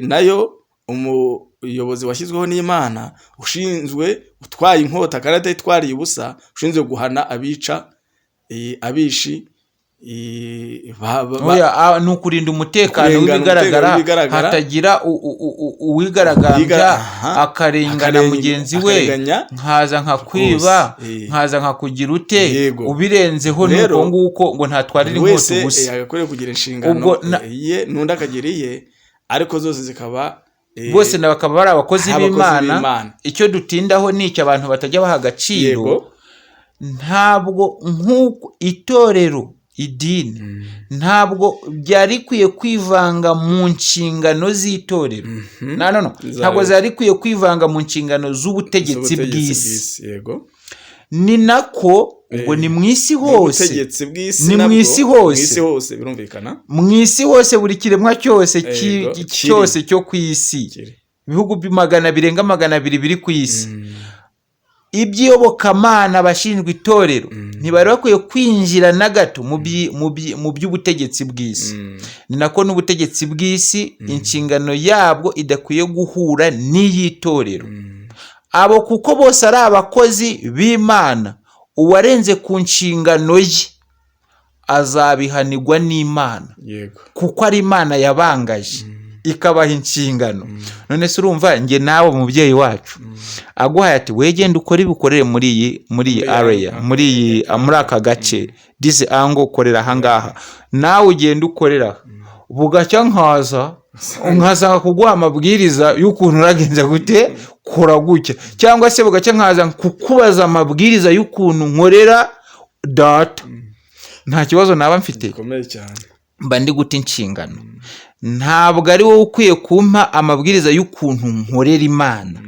Speaker 2: nayo umuyobozi washyizweho n'Imana, ushinzwe, utwaye inkota kandi atayitwariye ubusa, ushinzwe guhana abica, abishi,
Speaker 1: Oya, ni ukurinda umutekano
Speaker 2: kurengana
Speaker 1: w'ibigaragara,
Speaker 2: umutekano w'ibigaragara.
Speaker 1: Hatagira uwigaragambya akarengana mugenzi we,
Speaker 2: akarenganya
Speaker 1: nkaza nkakwiba,
Speaker 2: rwose,
Speaker 1: nkaza nkakugira ute, ubirenzeho.
Speaker 2: Rero,
Speaker 1: nuko nguko ngo ntatwarire
Speaker 2: buri
Speaker 1: inkota
Speaker 2: wese
Speaker 1: ubusa.
Speaker 2: Agakwiriye kugira inshingano
Speaker 1: Ubwo
Speaker 2: iye, n'undi akagira iye, ariko zose zikaba
Speaker 1: bose na bakaba bari abakozi
Speaker 2: abakozi
Speaker 1: b'Imana.
Speaker 2: b'Imana.
Speaker 1: Icyo dutindaho ni icyo abantu batajya baha agaciro. Ntabwo nk'uko itorero, idini, ntabwo byari bikwiye kwivanga mu nshingano z'itorero. No, no, no.
Speaker 2: Za
Speaker 1: Ntabwo
Speaker 2: leta.
Speaker 1: zari bikwiye kwivanga mu nshingano z'ubutegetsi
Speaker 2: z'ubutegetsi
Speaker 1: bw'isi.
Speaker 2: bw'isi, yego.
Speaker 1: Ni nako ubwo ni mu isi hose.
Speaker 2: Ubutegetsi bw'isi
Speaker 1: Ni mu
Speaker 2: nabwo,
Speaker 1: isi hose.
Speaker 2: mu isi hose birumvikana.
Speaker 1: Mu isi hose, buri kiremwa cyose
Speaker 2: Kiri.
Speaker 1: cyose cyo ku isi,
Speaker 2: Kiri.
Speaker 1: ibihugu magana birenga 200 biri ku isi, iby'iyobokamana, abashinzwe itorero ntibari bakwiye kwinjira na gato mu by'ubutegetsi bw'isi. Ni nako n'ubutegetsi bw'isi inshingano yabwo idakwiye guhura n'iy'itorero. Abo kuko bose ari abakozi b'Imana, uwarenze ku nshingano ye azabihanirwa n'Imana, kuko ari Imana yabangaje ikabaha inshingano. None se urumva njye nawe, umubyeyi wacu aguhaye ati: "Wegenda ukore ibikorere muri iyi
Speaker 2: Muri
Speaker 1: area, muri aka gace, this angle, ukorera ahangaha, nawe ugenda ukorera aha", bugacya nkaza kuguha amabwiriza y'ukuntu uragenza gute, kora gutya, cyangwa se bugacya nkaza kukubaza amabwiriza y'ukuntu nkorera data, nta kibazo naba mfite?
Speaker 2: Gikomeye cyane.
Speaker 1: Mba ndi guta inshingano. Ntabwo ari wowe ukwiye kumpa amabwiriza y'ukuntu nkorera Imana,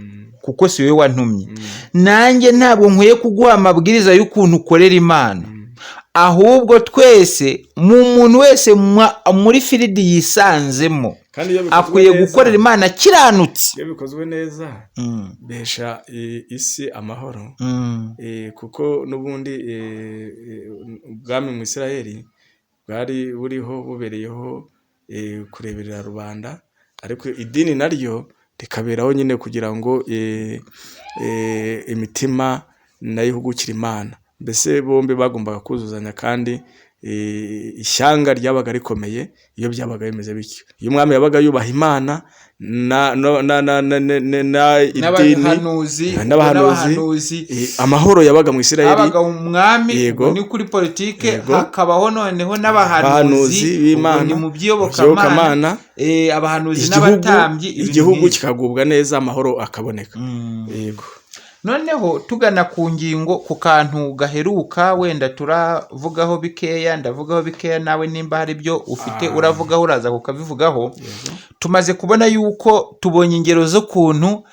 Speaker 1: kuko si wowe wantumye. Nanjye ntabwo nkwiye kuguha amabwiriza y'ukuntu ukorera Imana. Ahubwo twese, mu muntu wese muri field yisanzemo,
Speaker 2: Kandi iyo bikozwe
Speaker 1: akwiye
Speaker 2: neza,
Speaker 1: gukorera Imana akiranutse.
Speaker 2: Iyo bikozwe neza, bihesha isi amahoro. Kuko n'ubundi ubwami mu Isiraheli bwari buriho bubereyeho kureberera rubanda, ariko idini naryo rikaberaho nyine kugira ngo imitima nayo ihugukire Imana. Mbese bombi bagombaga kuzuzanya, kandi ishyanga ryabaga rikomeye iyo byabaga bimeze bityo, iyo umwami yabaga yubaha Imana na idini
Speaker 1: N'abahanuzi.
Speaker 2: N'abahanuzi.
Speaker 1: N'abahanuzi.
Speaker 2: Amahoro yabaga mu Isiraheli.
Speaker 1: Habaga umwami,
Speaker 2: Yego.
Speaker 1: ubwo ni kuri politike. Hakabaho noneho
Speaker 2: abahanuzi
Speaker 1: n'abahanuzi,
Speaker 2: b'Imana,
Speaker 1: ubwo ni mu by'iyobokamana.
Speaker 2: Iyobokamana.
Speaker 1: Abahanuzi
Speaker 2: Igihugu,
Speaker 1: n'abatambyi, ibintu
Speaker 2: igihugu
Speaker 1: nk'ibyo.
Speaker 2: kikagubwa neza, amahoro akaboneka. Yego.
Speaker 1: Noneho tugana ku ngingo, ku kantu gaheruka, wenda turavugaho bikeya, ndavugaho bikeya, nawe nimba hari ibyo ufite uravugaho, uraza kukabivugaho. Tumaze kubona yuko tubonye ingero z'ukuntu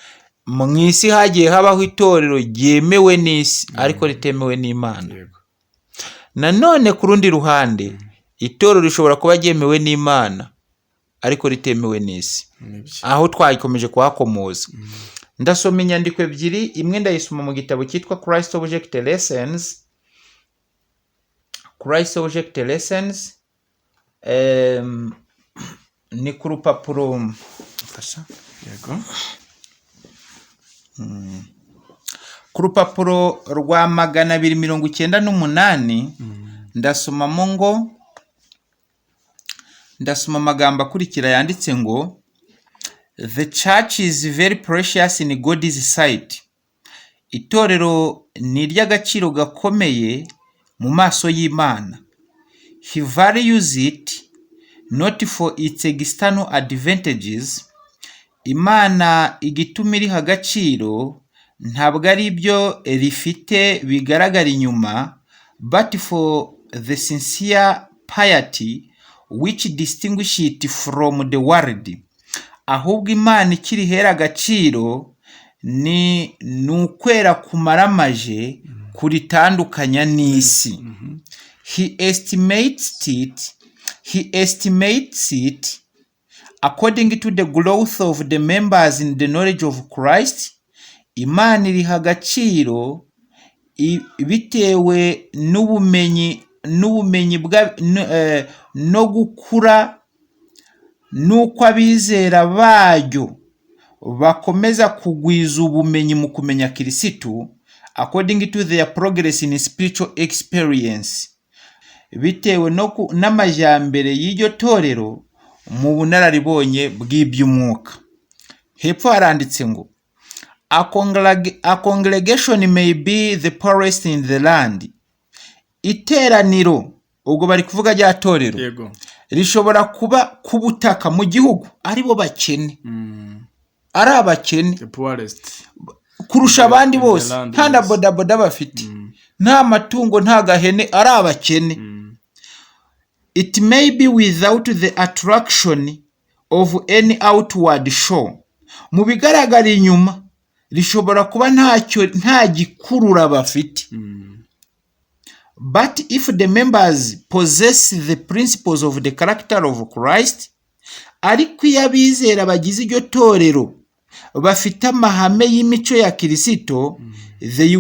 Speaker 1: mu isi hagiye habaho itorero ryemewe n'isi ariko ritemewe n'Imana. Nanone ku rundi ruhande, itorero rishobora kuba ryemewe n'Imana ariko ritemewe n'isi.
Speaker 2: Nibyo.
Speaker 1: Aho twakomeje kuhakomoza, ndasoma inyandiko ebyiri. Imwe ndayisoma mu gitabo cyitwa Christ Object Lessons. Christ Object Lessons, ni ku rupapuro, mfasha.
Speaker 2: Yego.
Speaker 1: Ku rupapuro rwa 298, ndasomamo ngo, ndasoma amagambo akurikira yanditse ngo: "The church is very precious in God's sight." Itorero ni iry'agaciro gakomeye mu maso y'Imana. "He values it not for its external advantages." Imana igituma iriha agaciro ntabwo ari ibyo rifite bigaragara inyuma, "but for the sincere piety which distinguish it from the world." Ahubwo Imana ikirihera agaciro ni ukwera kumaramaje kuritandukanya n'isi. He estimates it according to the growth of the members in the knowledge of Christ. Imana iriha agaciro bitewe n'ubumenyi bwa no gukura n'uko abizera baryo bakomeza kugwiza ubumenyi mu kumenya Kirisitu, according to their progress in spiritual experience, bitewe n'amajyambere y'iryo torero mu bunararibonye bw'iby'umwuka. Hepfo haranditse ngo: "A congregation may be the poorest in the land." Iteraniro, ubwo bari kuvuga rya torero, rishobora kuba ku butaka mu gihugu aribo bakene, ari abakene
Speaker 2: The poorest.
Speaker 1: kurusha abandi
Speaker 2: In the
Speaker 1: bose,
Speaker 2: land,
Speaker 1: nta na
Speaker 2: yes.
Speaker 1: bodaboda bafite, nta matungo, nta gahene, ari abakene. "It may be without the attraction of any outward show." Mu bigaragara inyuma rishobora kuba ntacyo, nta gikurura bafite. "But if the members possess the principles of the character of Christ," ariko iyo abizera bagize iryo torero bafite amahame y'imico ya Kirisito, "they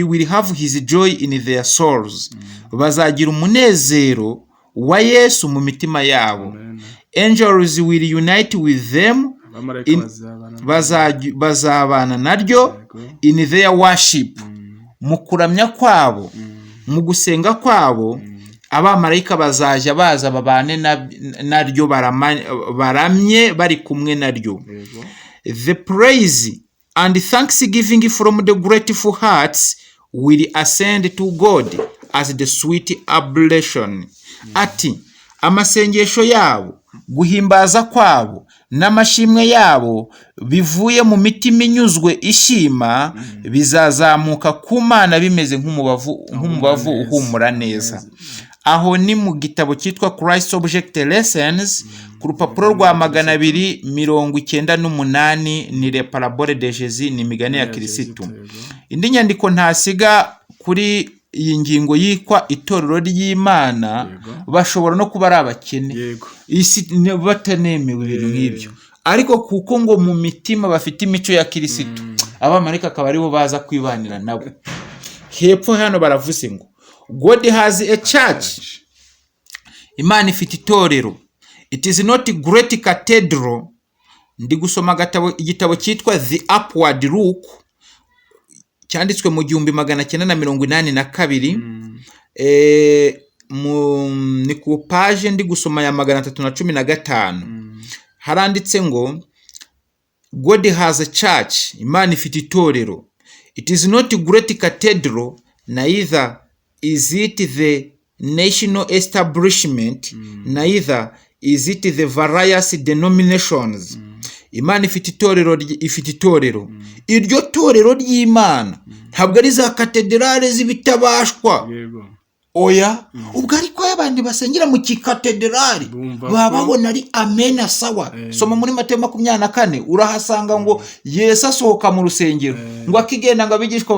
Speaker 1: will have his joy in their souls." Bazagira umunezero wa Yesu mu mitima yabo.
Speaker 2: Amen.
Speaker 1: "Angels will unite with them."
Speaker 2: Abamarayika bazabana.
Speaker 1: Bazabana naryo "in their worship." Mu kuramya kwabo, mu gusenga kwabo, abamarayika bazajya baza babane naryo, baramye bari kumwe naryo. "The praise and thanksgiving from the grateful hearts will ascend to God as the sweet oblation." Ati amasengesho yabo, guhimbaza kwabo n'amashimwe yabo bivuye mu mitima inyuzwe ishima bizazamuka ku Mana bimeze nk'umubavu
Speaker 2: neza.
Speaker 1: uhumura neza. Aho ni mu gitabo cyitwa Christ Object Lessons, ku rupapuro rwa 298, ni Les Paraboles de Jésus, ni imigani ya Kirisitu. Indi nyandiko ntasiga kuri iyi ngingo yitwa itorero ry'Imana, bashobora no kuba ari abakene, isi batanemewe, ibintu nk'ibyo, ariko kuko ngo mu mitima bafite imico ya Kirisitu, abamarayika akaba aribo baza kwibanira nabo. Hepfo hano baravuze ngo God has a church, Imana ifite itorero. It is not great cathedral. Ndi gusoma agatabo, igitabo cyitwa The Upward Look, cyanditswe mu 1982. Ni ku paje ndi gusoma ya 315. Haranditse ngo God has a church, Imana ifite itorero. It is not great cathedral, neither is it the national establishment, neither is it the various denominations. Imana ifite itorero, ifite itorero. Iryo torero ry'Imana ntabwo ari za katedrale z'ibitabashwa. Oya, ubwo ariko iyo abantu basengera mu kikatedrali
Speaker 2: Bumva
Speaker 1: baba
Speaker 2: ko-
Speaker 1: babona ari amena, sawa. Soma muri Mateyo 24, urahasanga ngo Yesu asohoka mu rusengero, ngo akigenda, ngo abigishwa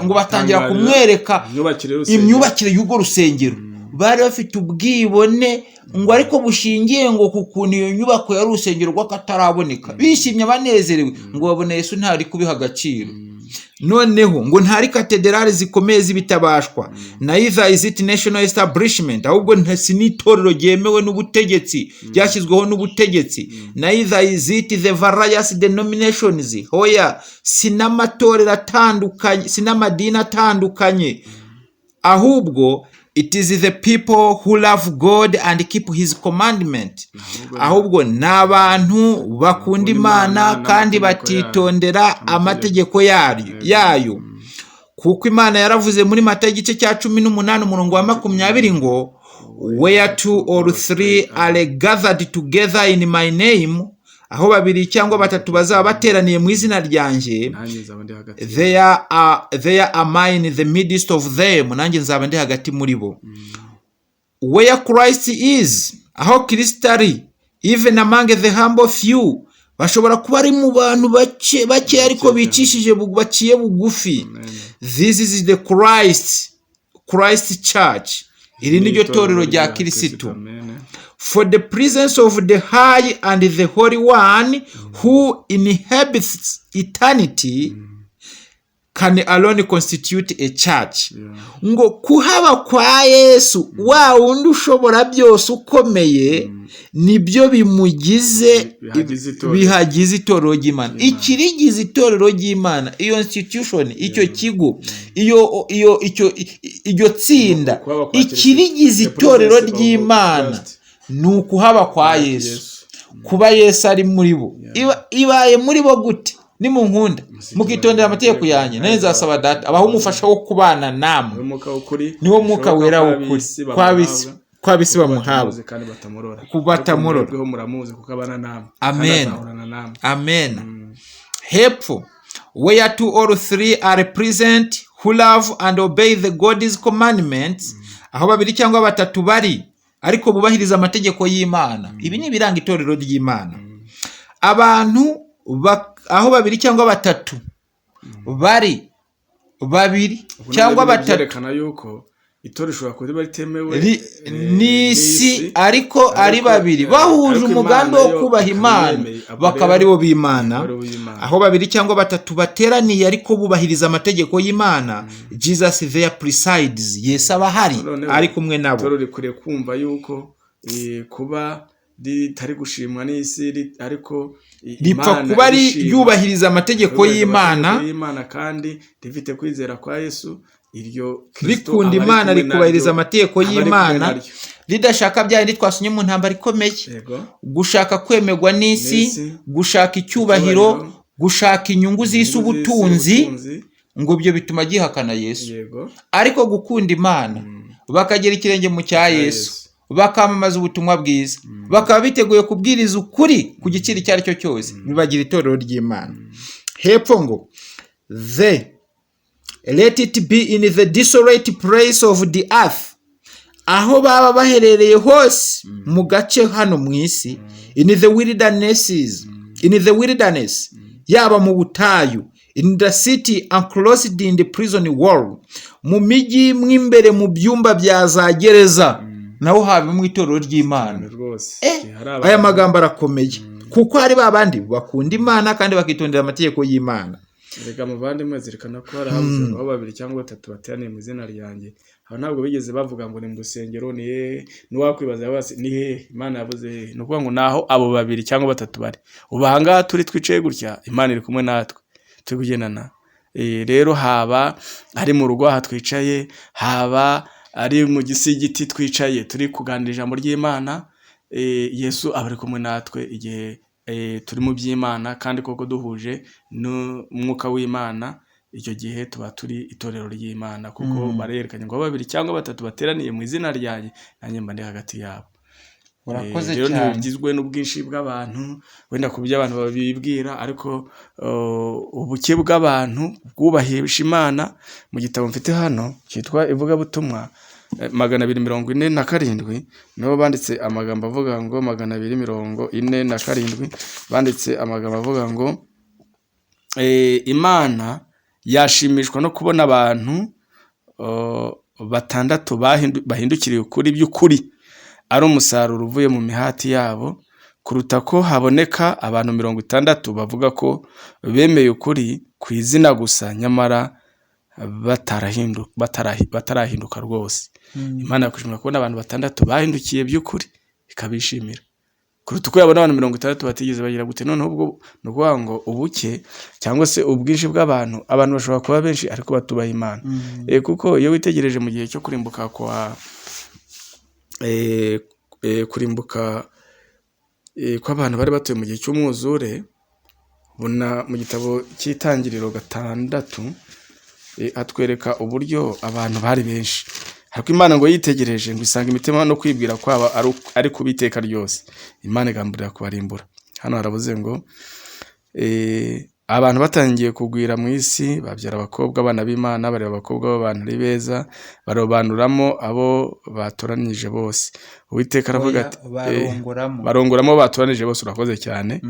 Speaker 1: ngo batangira
Speaker 2: Tangarira
Speaker 1: kumwereka
Speaker 2: imyubakire y'urusengero.
Speaker 1: imyubakire y'urwo rusengero. Bari bafite ubwibone ngo ariko bushingiye ngo ku kuntu iyo nyubako yari urusengero rw'akataraboneka, bishimye banezerewe, ngo babona Yesu ntari kubiha agaciro. Noneho ngo ntari katedrali zikomeye z'ibitabashwa, neither is it national establishment, ahubwo si n'itorero ryemewe n'ubutegetsi, ryashyizweho n'ubutegetsi. Neither is it the various denominations, hoya, si n'amatorero atandukanye, si n'amadini atandukanye, ahubwo it is the people who love God and keep his commandment, ahubwo ni abantu bakunda Imana kandi
Speaker 2: n'amategeko yayo.
Speaker 1: Batitondera amategeko yayo, kuko Imana yaravuze muri Mata igice cya 18 umurongo wa 20 ngo "Where two or three are gathered together in my name", aho babiri cyangwa batatu bazaba bateraniye mu izina ryanjye,
Speaker 2: nanjye nzaba ndi hagati.
Speaker 1: There am I in the midst of them, nanjye nzaba ndi hagati muri bo. Where Christ is, aho Kristo ari, even among the humble few, bashobora kuba ari mu bantu bake bake ariko bicishije baciye bugufi. This is the Christ church, iri ni ryo torero rya Kirisitu.
Speaker 2: Amen.
Speaker 1: For the presence of the high and the holy one who inhabits eternity can alone constitute a church. Ngo kuhaba kwa Yesu, wa wundi ushobora byose ukomeye, nibyo bimugize
Speaker 2: Bihagize itorero.
Speaker 1: Bihagize itorero ry'Imana. Ikirigize itorero ry'Imana, iyo institution, icyo kigo, iyo icyo iryo tsinda,
Speaker 2: Kuhaba kwa Kristo.
Speaker 1: ikirigize
Speaker 2: The
Speaker 1: itorero
Speaker 2: presence of
Speaker 1: ry'Imana
Speaker 2: Christ.
Speaker 1: ni ukuhaba kwa Yesu, kuba Yesu ari muri bo. Ibaye muri bo gute? Nimunkunda mukitondera amategeko yanjye, nanjye nzasaba Data abaha umufasha wo kubana namwe.
Speaker 2: Niwo mwuka w'ukuri.
Speaker 1: Niwo mwuka
Speaker 2: Bishoboka
Speaker 1: wera
Speaker 2: ko
Speaker 1: w'ukuri
Speaker 2: ab'isi
Speaker 1: kw'ab'isi
Speaker 2: kuko
Speaker 1: bamuhabwa.
Speaker 2: batamuzi kandi batamurora.
Speaker 1: Ku batamurora.
Speaker 2: Ariko mwebweho muramuzi kuko abana namwe,
Speaker 1: Amen.
Speaker 2: kandi azahorana namwe.
Speaker 1: Amen. Hepfo, where two or three are present who love and obey the God's commandments, aho babiri cyangwa batatu bari ariko bubahiriza amategeko y'Imana. Ibi ni ibiranga itorero ry'Imana. Abantu aho babiri cyangwa batatu bari, babiri
Speaker 2: Ubwo
Speaker 1: cyangwa
Speaker 2: nabyo
Speaker 1: batatu
Speaker 2: byerekana yuko itorero rishobora kuba ritemewe
Speaker 1: n'isi, ariko ari babiri bahuje
Speaker 2: ariko
Speaker 1: umugambi
Speaker 2: Imana
Speaker 1: wo
Speaker 2: yo
Speaker 1: kubaha Imana,
Speaker 2: ikaba yemeye. Abo
Speaker 1: bakaba
Speaker 2: rero
Speaker 1: ari bo b'Imana.
Speaker 2: akaba ari bo b'Imana.
Speaker 1: Aho babiri cyangwa batatu bateraniye ariko bubahiriza amategeko y'Imana, Jesus there presides, Yesu aba ahari
Speaker 2: Noneho,
Speaker 1: ari kumwe nabo.
Speaker 2: Itorero rikwiriye kumva yuko kuba ritari gushimwa n'isi ariko
Speaker 1: ripfa
Speaker 2: Imana
Speaker 1: kuba ari
Speaker 2: irishima.
Speaker 1: ryubahiriza amategeko
Speaker 2: Ryubahiriza
Speaker 1: y'Imana,
Speaker 2: amategeko y'Imana kandi rifite kwizera kwa Yesu, iryo Kristo
Speaker 1: rikunda
Speaker 2: aba ari
Speaker 1: Imana,
Speaker 2: kumwe
Speaker 1: rikubahiriza
Speaker 2: naryo,
Speaker 1: amategeko
Speaker 2: aba ari kumwe
Speaker 1: y'Imana,
Speaker 2: naryo.
Speaker 1: ridashaka bya bindi twasomye mu ntambara ikomeye, gushaka kwemerwa n'isi,
Speaker 2: N'isi,
Speaker 1: gushaka icyubahiro,
Speaker 2: icyubahiro,
Speaker 1: gushaka inyungu z'isi,
Speaker 2: inyungu z'isi,
Speaker 1: ubutunzi,
Speaker 2: ubutunzi,
Speaker 1: ngo ibyo bituma gihakana Yesu. Ariko gukunda Imana, bakagera ikirenge mu cya Yesu,
Speaker 2: Yesu.
Speaker 1: bakamamaza ubutumwa bwiza, bakaba biteguye kubwiriza ukuri ku giciro icyo ari cyo cyose, bibagira itorero ry'Imana. Hepfo ngo the let it be in the desolate place of the earth, aho baba baherereye hose mu gace hano mu isi, in the wildernesses, in the wilderness, yaba mu butayu, In the city enclosed in the prison wall, mu mijyi mw'imbere, mu byumba bya za gereza, naho habamo itorero ry'Imana.
Speaker 2: Rwose. Hari
Speaker 1: Aya magambo arakomeye, kuko hari ba bandi bakunda Imana kandi bakitondera amategeko y'Imana.
Speaker 2: Reka muvandimwe, zirikana ko hari ahabuze aho babiri cyangwa batatu bateraniye mu izina ryanjye. Aho ntabwo bigeze bavuga ngo ni mu rusengero, ni hehe. N'uwakwibaza wese, ni hehe Imana yavuze? Hehe? Ni ukuvuga ngo ni aho abo babiri cyangwa batatu bari. Ubu aha ngaha turi, twicaye gutya, Imana iri kumwe natwe, turi kugendana. Rero haba ari mu rugo aha twicaye, haba ari mu gisigiti twicaye turi kuganira ijambo ry'Imana, Yesu aba ari kumwe natwe igihe turi mu by'Imana kandi koko duhuje n'umwuka w'Imana. Icyo gihe tuba turi itorero ry'Imana, kuko barerekanye ngo babiri cyangwa batatu bateraniye mu izina ryanjye, nanjye mba ndi hagati yabo.
Speaker 1: Urakoze
Speaker 2: Rero
Speaker 1: cyane.
Speaker 2: ntibigizwe n'ubwinshi bw'abantu, wenda ku byo abantu babibwira, ariko ubuke bw'abantu bwubahisha Imana. Mu gitabo mfite hano cyitwa Ivugabutumwa, 247, nibo banditse amagambo avuga ngo, 247, banditse amagambo avuga ngo Imana yashimishwa no kubona abantu batandatu bahindukiriye ukuri by'ukuri, ari umusaruro uvuye mu mihati yabo, kuruta ko haboneka abantu 60 bavuga ko bemeye ukuri ku izina gusa, nyamara batarahinduka rwose. Imana yakwishimira kubona abantu batandatu bahindukiye by'ukuri, ikabishimira, kuruta uko yabona abantu 60 batigeze bagira gute. Noneho ubwo ni ukuvuga ngo ubuke cyangwa se ubwinshi bw'abantu, abantu bashobora kuba benshi ariko batubaha Imana. Kuko iyo witegereje mu gihe cyo kurimbuka kwa kurimbuka kw'abantu bari batuye mu gihe cy'umwuzure, ubona mu gitabo cy'Itangiriro 6, atwereka uburyo abantu bari benshi, ariko Imana ngo yitegereje ngo isanga imitima no kwibwira kwabo ari kubi iteka ryose, Imana igambirira kubarimbura. Hano haravuze ngo abantu batangiye kugwira mu isi, babyara abakobwa, abana b'Imana bareba abakobwa b'abantu ari beza, barobanuramo abo batoranyije bose. Uwiteka aravuga
Speaker 1: Oya,
Speaker 2: ati
Speaker 1: barongoramo.
Speaker 2: Barongoramo batoranije bose, urakoze cyane.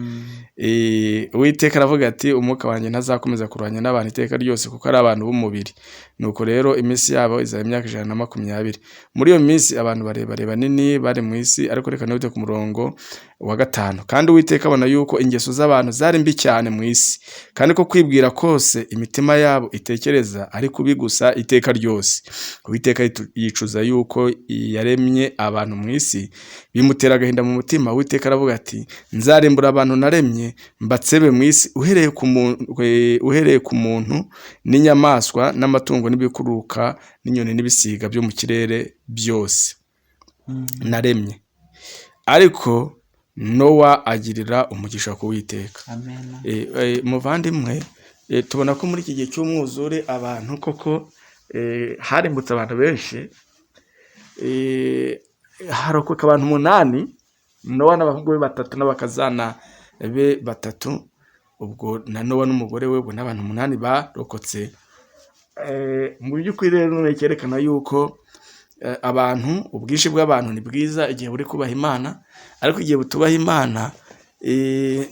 Speaker 2: Uwiteka aravuga ati: "Umwuka wanjye ntazakomeza kurwanya n'abantu iteka ryose, kuko ari abantu b'umubiri. Nuko rero iminsi yabo izaba imyaka 120. Muri iyo minsi abantu barebare banini bari mu isi." Ariko reka nihute ku murongo wa 5. "Kandi Uwiteka abona yuko ingeso z'abantu zari mbi cyane mu isi, kandi ko kwibwira kose imitima yabo itekereza ari kubi gusa iteka ryose. Uwiteka yicuza yuko yaremye abantu mu isi, bimutera agahinda mu mutima. Uwiteka aravuga ati: 'Nzarimbura abantu naremye, mbatsebe mu isi, uhereye ku muntu n'inyamaswa n'amatungo n'ibikururuka n'inyoni n'ibisiga byo mu kirere byose naremye.' Ariko Nowa agirira umugisha ku Uwiteka."
Speaker 1: Amen.
Speaker 2: Muvandimwe, tubona ko muri iki gihe cy'umwuzure abantu koko harimbutse abantu benshi, harokoka abantu umunani: Nowa n'abahungu be batatu n'abakazana be batatu. Ubwo na Nowa n'umugore we, ubwo n'abantu umunani barokotse. Mu by'ukuri rero ni icyerekana yuko abantu, ubwinshi bw'abantu ni bwiza igihe buri kubaha Imana, ariko igihe butubaha Imana,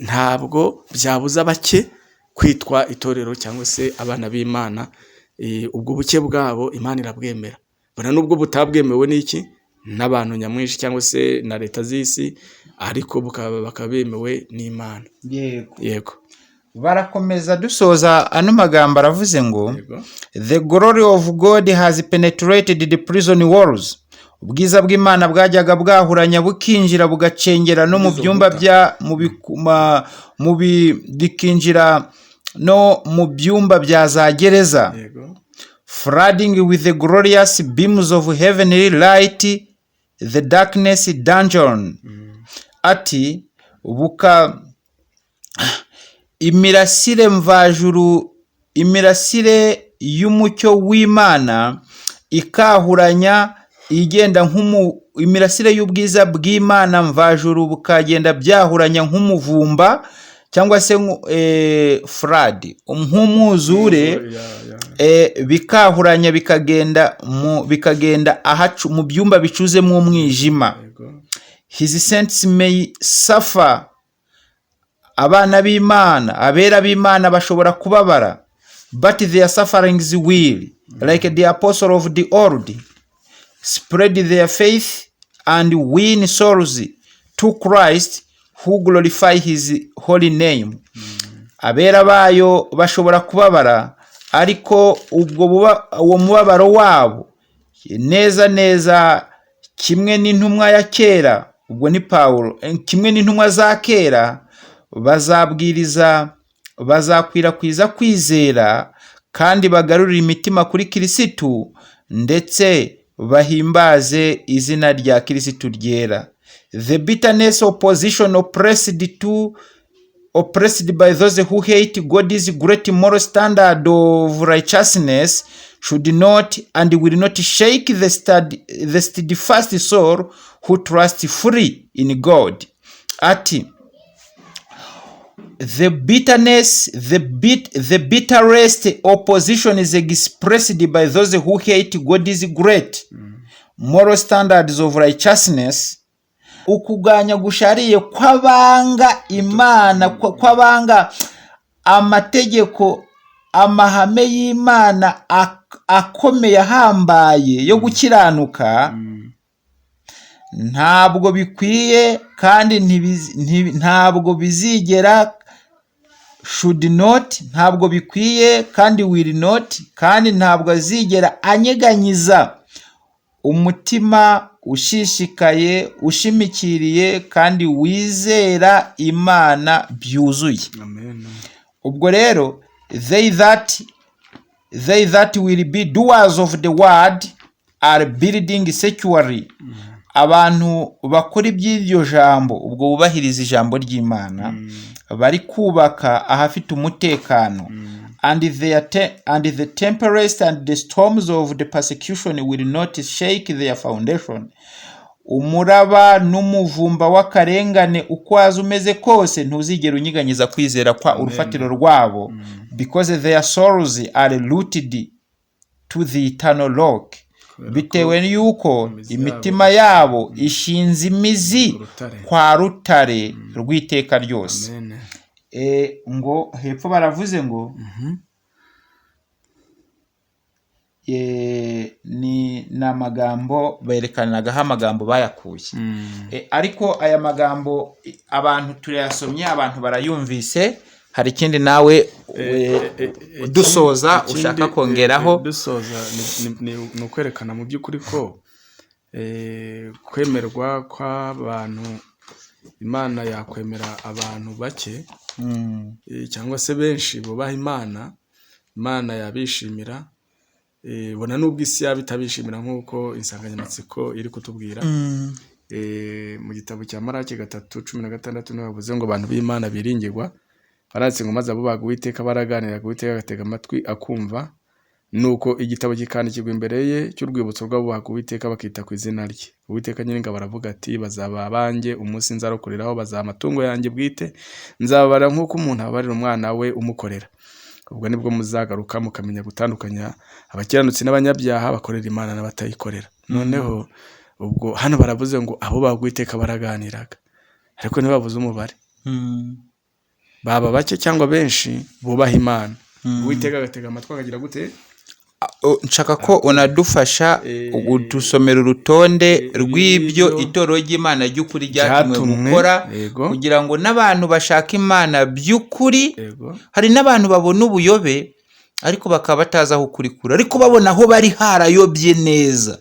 Speaker 2: ntabwo byabuza bake kwitwa itorero cyangwa se abana b'Imana. Ubwo buke bwabo Imana irabwemera, bona nubwo butabwemewe n'iki, n'abantu nyamwinshi cyangwa se na leta z'isi, ariko bakaba bemewe n'Imana.
Speaker 1: Yego.
Speaker 2: Yego.
Speaker 1: Barakomeza, dusoza ano magambo aravuze ngo:
Speaker 2: Yego.
Speaker 1: "The glory of God has penetrated the prison walls." Ubwiza bw'Imana bwajyaga bwahuranya, bukinjira, bugacengera no mu
Speaker 2: Muri izo
Speaker 1: byumba
Speaker 2: nkuta.
Speaker 1: bya mu bikuma mu bi bikinjira no mu byumba bya za gereza. "Flooding with the glorious beams of heavenly light the darkness dungeon." Ati buka imirasire mvajuru, imirasire y'umucyo w'Imana ikahuranya, igenda nk'umu imirasire y'ubwiza bw'Imana mvajuru, bukagenda byahuranya nk'umuvumba cyangwa se flood, nk'umwuzure. Bikahuranya, bikagenda ahacu mu byumba bicuzemo umwijima. "His saints may suffer Abana b'Imana, abera b'Imana bashobora kubabara, but their sufferings will, like the apostle of the old, spread their faith and win souls to Christ who glorify his holy name. Abera bayo bashobora kubabara, ariko ubwo uwo mubabaro wabo, neza neza kimwe n'intumwa ya kera, ubwo ni Pawulo, kimwe n'intumwa za kera, bazabwiriza, bazakwirakwiza kwizera kandi bagarurire imitima kuri Kirisitu, ndetse bahimbaze izina rya Kirisitu ryera. The bitterness opposition oppressed by those who hate God's great moral standard of righteousness should not and will not shake the steadfast soul who trusts fully in God. Ati the bitterness, the bitterest opposition is expressed by those who hate God's great moral standards of righteousness. Ukuganya gushariye kw'abanga Imana, kw'abanga amategeko, amahame y'Imana akomeye, ahambaye yo gukiranuka, ntabwo bikwiye kandi ntabwo bizigera, should not, ntabwo bikwiye kandi will not, kandi ntabwo azigera anyeganyiza umutima ushishikaye, ushimikiriye kandi wizera Imana byuzuye.
Speaker 2: Amen.
Speaker 1: Ubwo rero they that will be doers of the word are building securely. Abantu bakora iby'iryo jambo, ubwo bubahiriza ijambo ry'Imana, bari kubaka ahafite umutekano, and the tempest and the storms of the persecution will not shake their foundation. Umuraba n'umuvumba w'akarengane, uko waza umeze kose, ntuzigera unyiganyiza kwizera kwa urufatiro rwabo, because their souls are rooted to the eternal rock, bitewe y'uko
Speaker 2: imizi yabo
Speaker 1: imitima yabo ishinze imizi
Speaker 2: ku rutare.
Speaker 1: Kwa rutare rw'iteka ryose.
Speaker 2: Amen.
Speaker 1: Ngo hepfo baravuze ngo ni amagambo berekanagaho amagambo bayakuye. Ariko aya magambo abantu turayasomye, abantu barayumvise. Hari ikindi nawe dusoza
Speaker 2: Ikindi,
Speaker 1: ushaka kongeraho?
Speaker 2: Dusoza ni ukwerekana mu by'ukuri ko kwemerwa kw'abantu, Imana yakwemera abantu bake cyangwa se benshi bubaha Imana, Imana yabishimira, bona nubwo isi yaba itabishimira, nk'uko insanganyamatsiko iri kutubwira. Mu gitabo cya Maraki 3:16 niho bavuze ngo abantu b'Imana biringirwa. Baranditse ngo: "Maze abubahaga Uwiteka baraganiraga, Uwiteka agatega amatwi akumva, nuko igitabo kikandikirwa imbere ye cy'urwibutso rw'abubahaga Uwiteka bakita ku izina rye. Uwiteka Nyiringabo aravuga ati: Bazaba abanjye umunsi nzarokoreraho, bazaba amatungo yanjye bwite, nzababarira nk'uko umuntu ababarira umwana we umukorera. Ubwo nibwo muzagaruka mukamenya gutandukanya abakiranutsi n'abanyabyaha, bakorera Imana n'abatayikorera." Noneho ubwo hano baravuze ngo abubahaga Uwiteka baraganiraga, ariko ntibavuze umubare, baba bake cyangwa benshi bubaha Imana, Uwiteka agatega amatwi akagira gute?
Speaker 1: Nshaka ko unadufasha udusomera urutonde rw'ibyo
Speaker 2: ibyo
Speaker 1: itorero ry'Imana ry'ukuri ryatumwe
Speaker 2: ryatumwe,
Speaker 1: gukora, kugira ngo n'abantu bashaka Imana by'ukuri. Hari n'abantu babona ubuyobe ariko bakaba batazi aho ukuri kuri, ariko babona aho bari harayobye neza.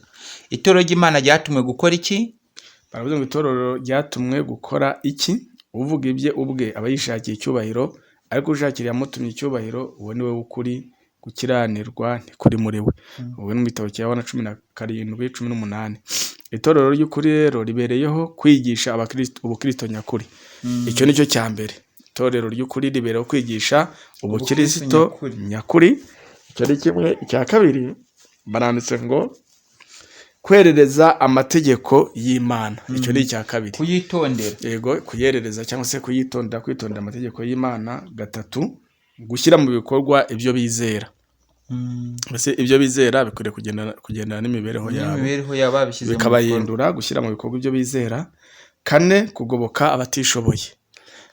Speaker 1: Itorero ry'Imana ryatumwe gukora iki?
Speaker 2: Baravuze ngo itorero ryatumwe gukora iki? Uvuga ibye ubwe aba yishakiye icyubahiro, ariko ushakira iyamutumye icyubahiro, uwo ni we w'ukuri, gukiranirwa ntikuri muri we. Ubu ni mu gitabo cya Yohana 17:18. Itorero ry'ukuri rero ribereyeho kwigisha abakristo ubukristo nyakuri. Icyo ni cyo cya mbere. Itorero ry'ukuri ribereyeho kwigisha ubukristo
Speaker 1: nyakuri.
Speaker 2: nyakuri. Icyo ni kimwe. Icya kabiri baranditse ngo kwerereza amategeko y'Imana. Icyo ni icya kabiri.
Speaker 1: Kuyitondera.
Speaker 2: Yego, kuyerereza cyangwa se kuyitondera, kwitondera amategeko y'Imana. Gatatu, gushyira mu bikorwa ibyo bizera. Mbese ibyo bizera bikwiriye kugendana n'imibereho yabo,
Speaker 1: n'imibereho yabo babishyize mu bikorwa.
Speaker 2: Bikabahindura, gushyira mu bikorwa ibyo bizera. Kane, kugoboka abatishoboye.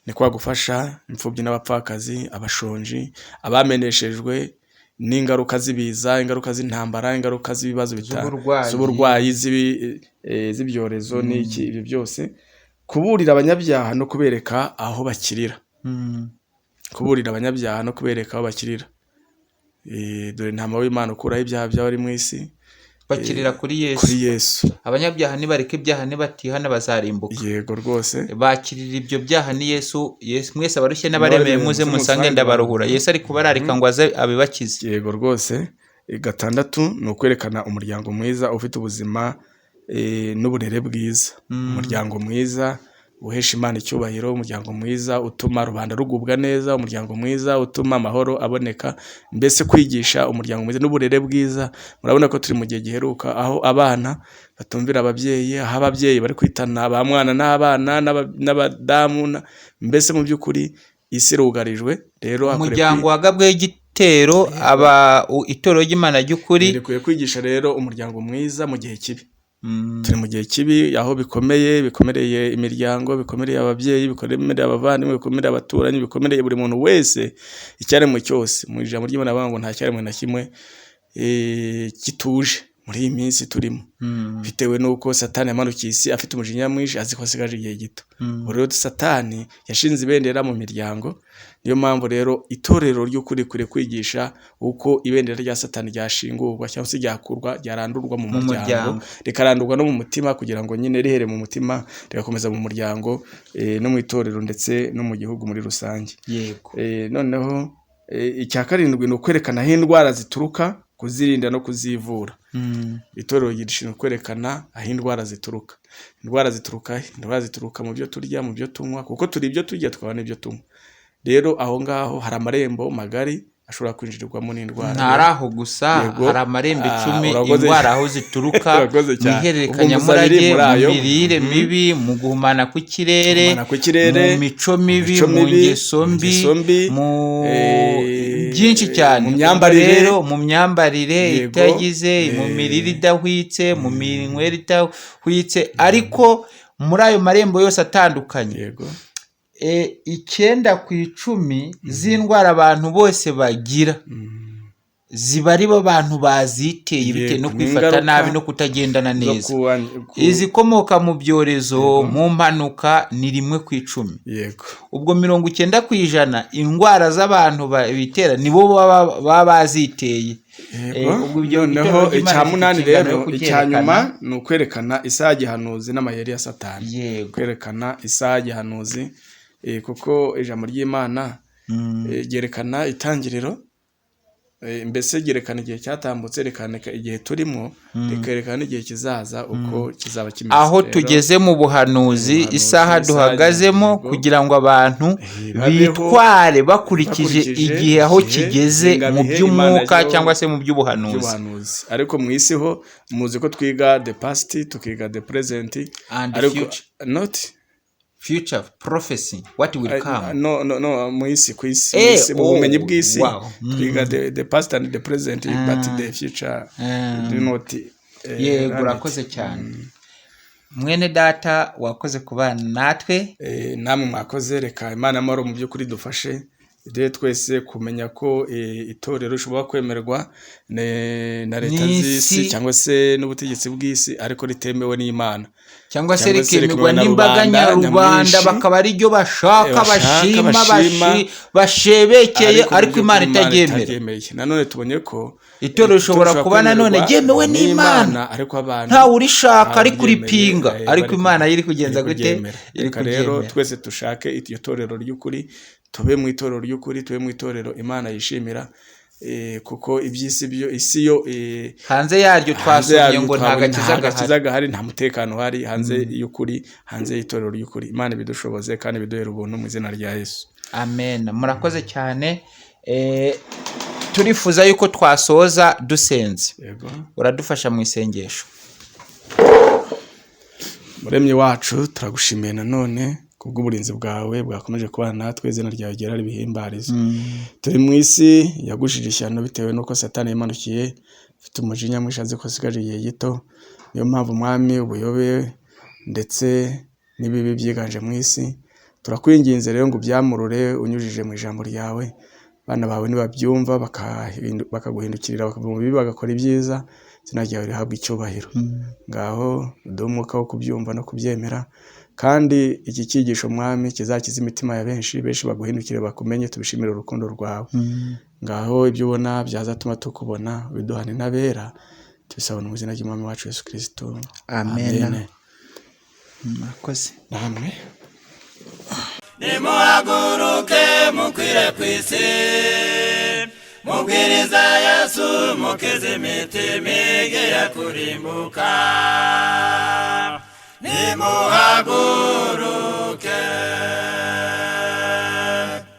Speaker 2: Ni kwa gufasha imfubyi n'abapfakazi, abashonji, abameneshejwe n'ingaruka z'ibiza, ingaruka z'intambara, ingaruka z'ibibazo
Speaker 1: Z'uburwayi.
Speaker 2: z'uburwayi, z'ibyorezo n'iki, ibyo byose. Kuburira abanyabyaha no kubereka aho bakirira. Kuburira abanyabyaha no kubereka aho bakirira. Dore intama w'Imana ukuraho ibyaha by'abari mu isi.
Speaker 1: Bakirira kuri Yesu.
Speaker 2: Kuri Yesu.
Speaker 1: Abanyabyaha nibareka ibyaha, nibatihana bazarimbuka.
Speaker 2: Yego rwose.
Speaker 1: Bakirira ibyo byaha ni Yesu. Yesu, mwese abarushye n'abaremeye, muze munsange ndabaruhura. Yesu ari kubararika ngo aze abibakize.
Speaker 2: Yego rwose. Gatandatu ni ukwerekana umuryango mwiza ufite ubuzima n'uburere bwiza. Umuryango mwiza uhesha Imana icyubahiro, umuryango mwiza utuma rubanda rugubwa neza, umuryango mwiza utuma amahoro aboneka, mbese kwigisha umuryango mwiza n'uburere bwiza. Murabona ko turi mu gihe giheruka, aho abana batumvira ababyeyi, aho ababyeyi bari kwitana ba mwana n'abana n'abadamu, mbese mu by'ukuri isi irugarijwe. Rero hakwiye
Speaker 1: Umuryango wagabweho igitero, aba itorero ry'Imana ry'ukuri
Speaker 2: rikwiye kwigisha rero umuryango mwiza mu gihe kibi. Turi mu gihe kibi, aho bikomeye, bikomereye imiryango, bikomereye ababyeyi, bikomereye abavandimwe, bikomereye abaturanyi, bikomereye buri muntu wese, icyaremwe cyose. Mu ijambo ry'Imana bavuga ngo nta cyaremwe na kimwe gituje muri iyi minsi turimo, bitewe n'uko Satani yamanukiye isi afite umujinya mwinshi, azi ko asigaje igihe gito. Ubu rero Satani yashinze ibendera mu miryango. Niyo mpamvu rero itorero ry'ukuri rikwiriye kwigisha uko ibendera rya Satani ryashingurwa cyangwa se ryakurwa, ryarandurwa mu
Speaker 1: Mu
Speaker 2: muryango,
Speaker 1: muryango.
Speaker 2: rikarandurwa no mu mutima, kugira ngo nyine rihere mu mutima rigakomeza mu muryango, no mu itorero, ndetse no mu gihugu muri rusange. Noneho icya karindwi ni ukwerekana aho indwara zituruka, kuzirinda no kuzivura. Itorero rishinzwe kwerekana aho indwara zituruka. Indwara zituruka he? Indwara zituruka mu byo turya, mu byo tunywa, kuko turi ibyo turya tukaba n'ibyo tunywa. Rero aho ngaho hari amarembo magari ashobora kwinjirirwamo n'indwara.
Speaker 1: Ntari aho gusa.
Speaker 2: Yego.
Speaker 1: Hari amarembo 10,
Speaker 2: Urakoze.
Speaker 1: indwara aho zituruka,
Speaker 2: Urakoze
Speaker 1: mu
Speaker 2: cyane.
Speaker 1: ihererekanyamurage,
Speaker 2: Ubwo muri
Speaker 1: mu
Speaker 2: ayo.
Speaker 1: mirire mibi, mu guhumana kw'ikirere,
Speaker 2: Guhumana kw'ikirere,
Speaker 1: mu mico mibi,
Speaker 2: mico
Speaker 1: mu
Speaker 2: mibi,
Speaker 1: ngeso
Speaker 2: mu
Speaker 1: mbi,
Speaker 2: ngeso mbi,
Speaker 1: mu byinshi cyane.
Speaker 2: mu myambarire.
Speaker 1: Rero mu myambarire itagize, mu mirire idahwitse, mu minywere idahwitse. Ariko muri ayo marembo yose atandukanye, 9 ku 10 z'indwara abantu bose bagira ziba ari bo bantu baziteye, bitewe no
Speaker 2: Ni
Speaker 1: kwifata
Speaker 2: ingaruka
Speaker 1: nabi no kutagendana
Speaker 2: zo
Speaker 1: neza. Izikomoka mu byorezo, mu mpanuka, ni 1 ku 10. Ubwo 90% indwara z'abantu bitera nibo baba baziteye. Ubwo ibyo
Speaker 2: Noneho
Speaker 1: itorero ry'Imana
Speaker 2: icya
Speaker 1: rifite
Speaker 2: munani
Speaker 1: inshingano
Speaker 2: rero,
Speaker 1: yo
Speaker 2: icya
Speaker 1: kubyerekana.
Speaker 2: nyuma ni ukwerekana isaha gihanuzi n'amayeri ya Satani. Kwerekana isaha gihanuzi, kuko ijambo ry'Imana ryerekana itangiriro, mbese ryerekana igihe cyatambutse, rikerekana igihe turimo, rikerekana n'igihe kizaza uko kizaba kimeze.
Speaker 1: Aho
Speaker 2: Rero,
Speaker 1: tugeze mu buhanuzi,
Speaker 2: ubuhanuzi,
Speaker 1: isaha
Speaker 2: isaha
Speaker 1: duhagazemo, kugira ngo abantu
Speaker 2: babeho
Speaker 1: bitware bakurikije
Speaker 2: bakurikije
Speaker 1: igihe aho
Speaker 2: igihe,
Speaker 1: kigeze mu
Speaker 2: ingengabihe Imana
Speaker 1: by'umwuka
Speaker 2: yashyizeho
Speaker 1: cyangwa se mu by'ubuhanuzi.
Speaker 2: By'ubuhanuzi. Ariko mu isi ho muzi ko twiga the past, tukiga the present
Speaker 1: And the
Speaker 2: ariko
Speaker 1: future.
Speaker 2: Not
Speaker 1: Future prophecy, what will come.
Speaker 2: No, no, no, mu isi, ku isi, mu isi, mu bumenyi bw'isi, twiga the past and the present, but the future do not
Speaker 1: Yego.
Speaker 2: learn it.
Speaker 1: Urakoze cyane, mwene data, wakoze kubana natwe.
Speaker 2: Namwe mwakoze. Reka Imana y'amahoro mu by'ukuri dufashe rero twese kumenya ko itorero rishobora kwemerwa na leta
Speaker 1: N'isi.
Speaker 2: z'isi cyangwa se n'ubutegetsi bw'isi, ariko ritemewe n'Imana.
Speaker 1: Cyangwa se
Speaker 2: Cyangwa se
Speaker 1: rikemerwa
Speaker 2: rikemerwa na
Speaker 1: n'imbaga
Speaker 2: rubanda
Speaker 1: nyarubanda,
Speaker 2: nyamwinshi.
Speaker 1: bakaba ariryo bashaka,
Speaker 2: Bashaka,
Speaker 1: bashima,
Speaker 2: bashima,
Speaker 1: bashebekeye,
Speaker 2: mu
Speaker 1: ariko
Speaker 2: by'ukuri
Speaker 1: Imana itaryemera.
Speaker 2: itaryemeye. Nanone tubonye ko
Speaker 1: Itorero rishobora kuba nanone
Speaker 2: kwemerwa
Speaker 1: ryemewe n'Imana,
Speaker 2: ariko abantu
Speaker 1: ntawe urishaka,
Speaker 2: ntawe
Speaker 1: ariko
Speaker 2: uryemeye,
Speaker 1: uripinga, ariko Imana yo iri kugenza
Speaker 2: iri
Speaker 1: gute?
Speaker 2: kuryemera.
Speaker 1: Iri
Speaker 2: Reka rero
Speaker 1: kuryemera.
Speaker 2: twese dushake iryo torero ry'ukuri, tube mu itorero ry'ukuri, tube mu itorero Imana yishimira, kuko iby'isi byo, isi yo,
Speaker 1: Hanze yaryo
Speaker 2: hanze
Speaker 1: twasomye
Speaker 2: yaryo
Speaker 1: ngo nta
Speaker 2: twabonye
Speaker 1: gakiza
Speaker 2: nta
Speaker 1: gahari.
Speaker 2: gakiza gahari, nta mutekano uhari hanze y'ukuri, hanze y'itorero ry'ukuri. Imana ibidushoboze kandi ibiduhere ubuntu mu izina rya Yesu.
Speaker 1: Amen. Murakoze cyane. Turifuza yuko twasoza dusenze.
Speaker 2: Yego.
Speaker 1: Uradufasha mu isengesho.
Speaker 2: Muremyi wacu, turagushimiye nanone kubw'uburinzi bwawe bwakomeje kubana natwe. Izina ryawe ryera ribihimbarize. Turi mu isi yagushije ishyano bitewe n'uko Satani yimanukiye afite umujinya mwinshi, azi ko asigaje igihe gito. Niyo mpamvu, Mwami, ubuyobe ndetse n'ibibi byiganje mu isi. Turakwinginze rero ngo ubyamurure unyujije mu ijambo ryawe. Abana bawe nibabyumva bakaguhindukirira, bakava mu bibi bagakora ibyiza, izina ryawe rihabwa icyubahiro. Ngaho uduhe umwuka wo kubyumva no kubyemera, kandi iki cyigisho Mwami kizakize imitima ya benshi, benshi baguhindukire bakumenye, tubishimire urukundo rwawe. Ngaho ibyo ubona byazatuma tukubona, ubiduhane n'abera, tubisaba mu izina ry'Umwami wacu Yesu Kristo.
Speaker 1: Amen. Murakoze.
Speaker 2: Namwe.
Speaker 3: Nimuhaguruke mukwire ku isi, mubwiriza Yesu, mukize imitima igiye kurimbuka. Nimuhaguruke.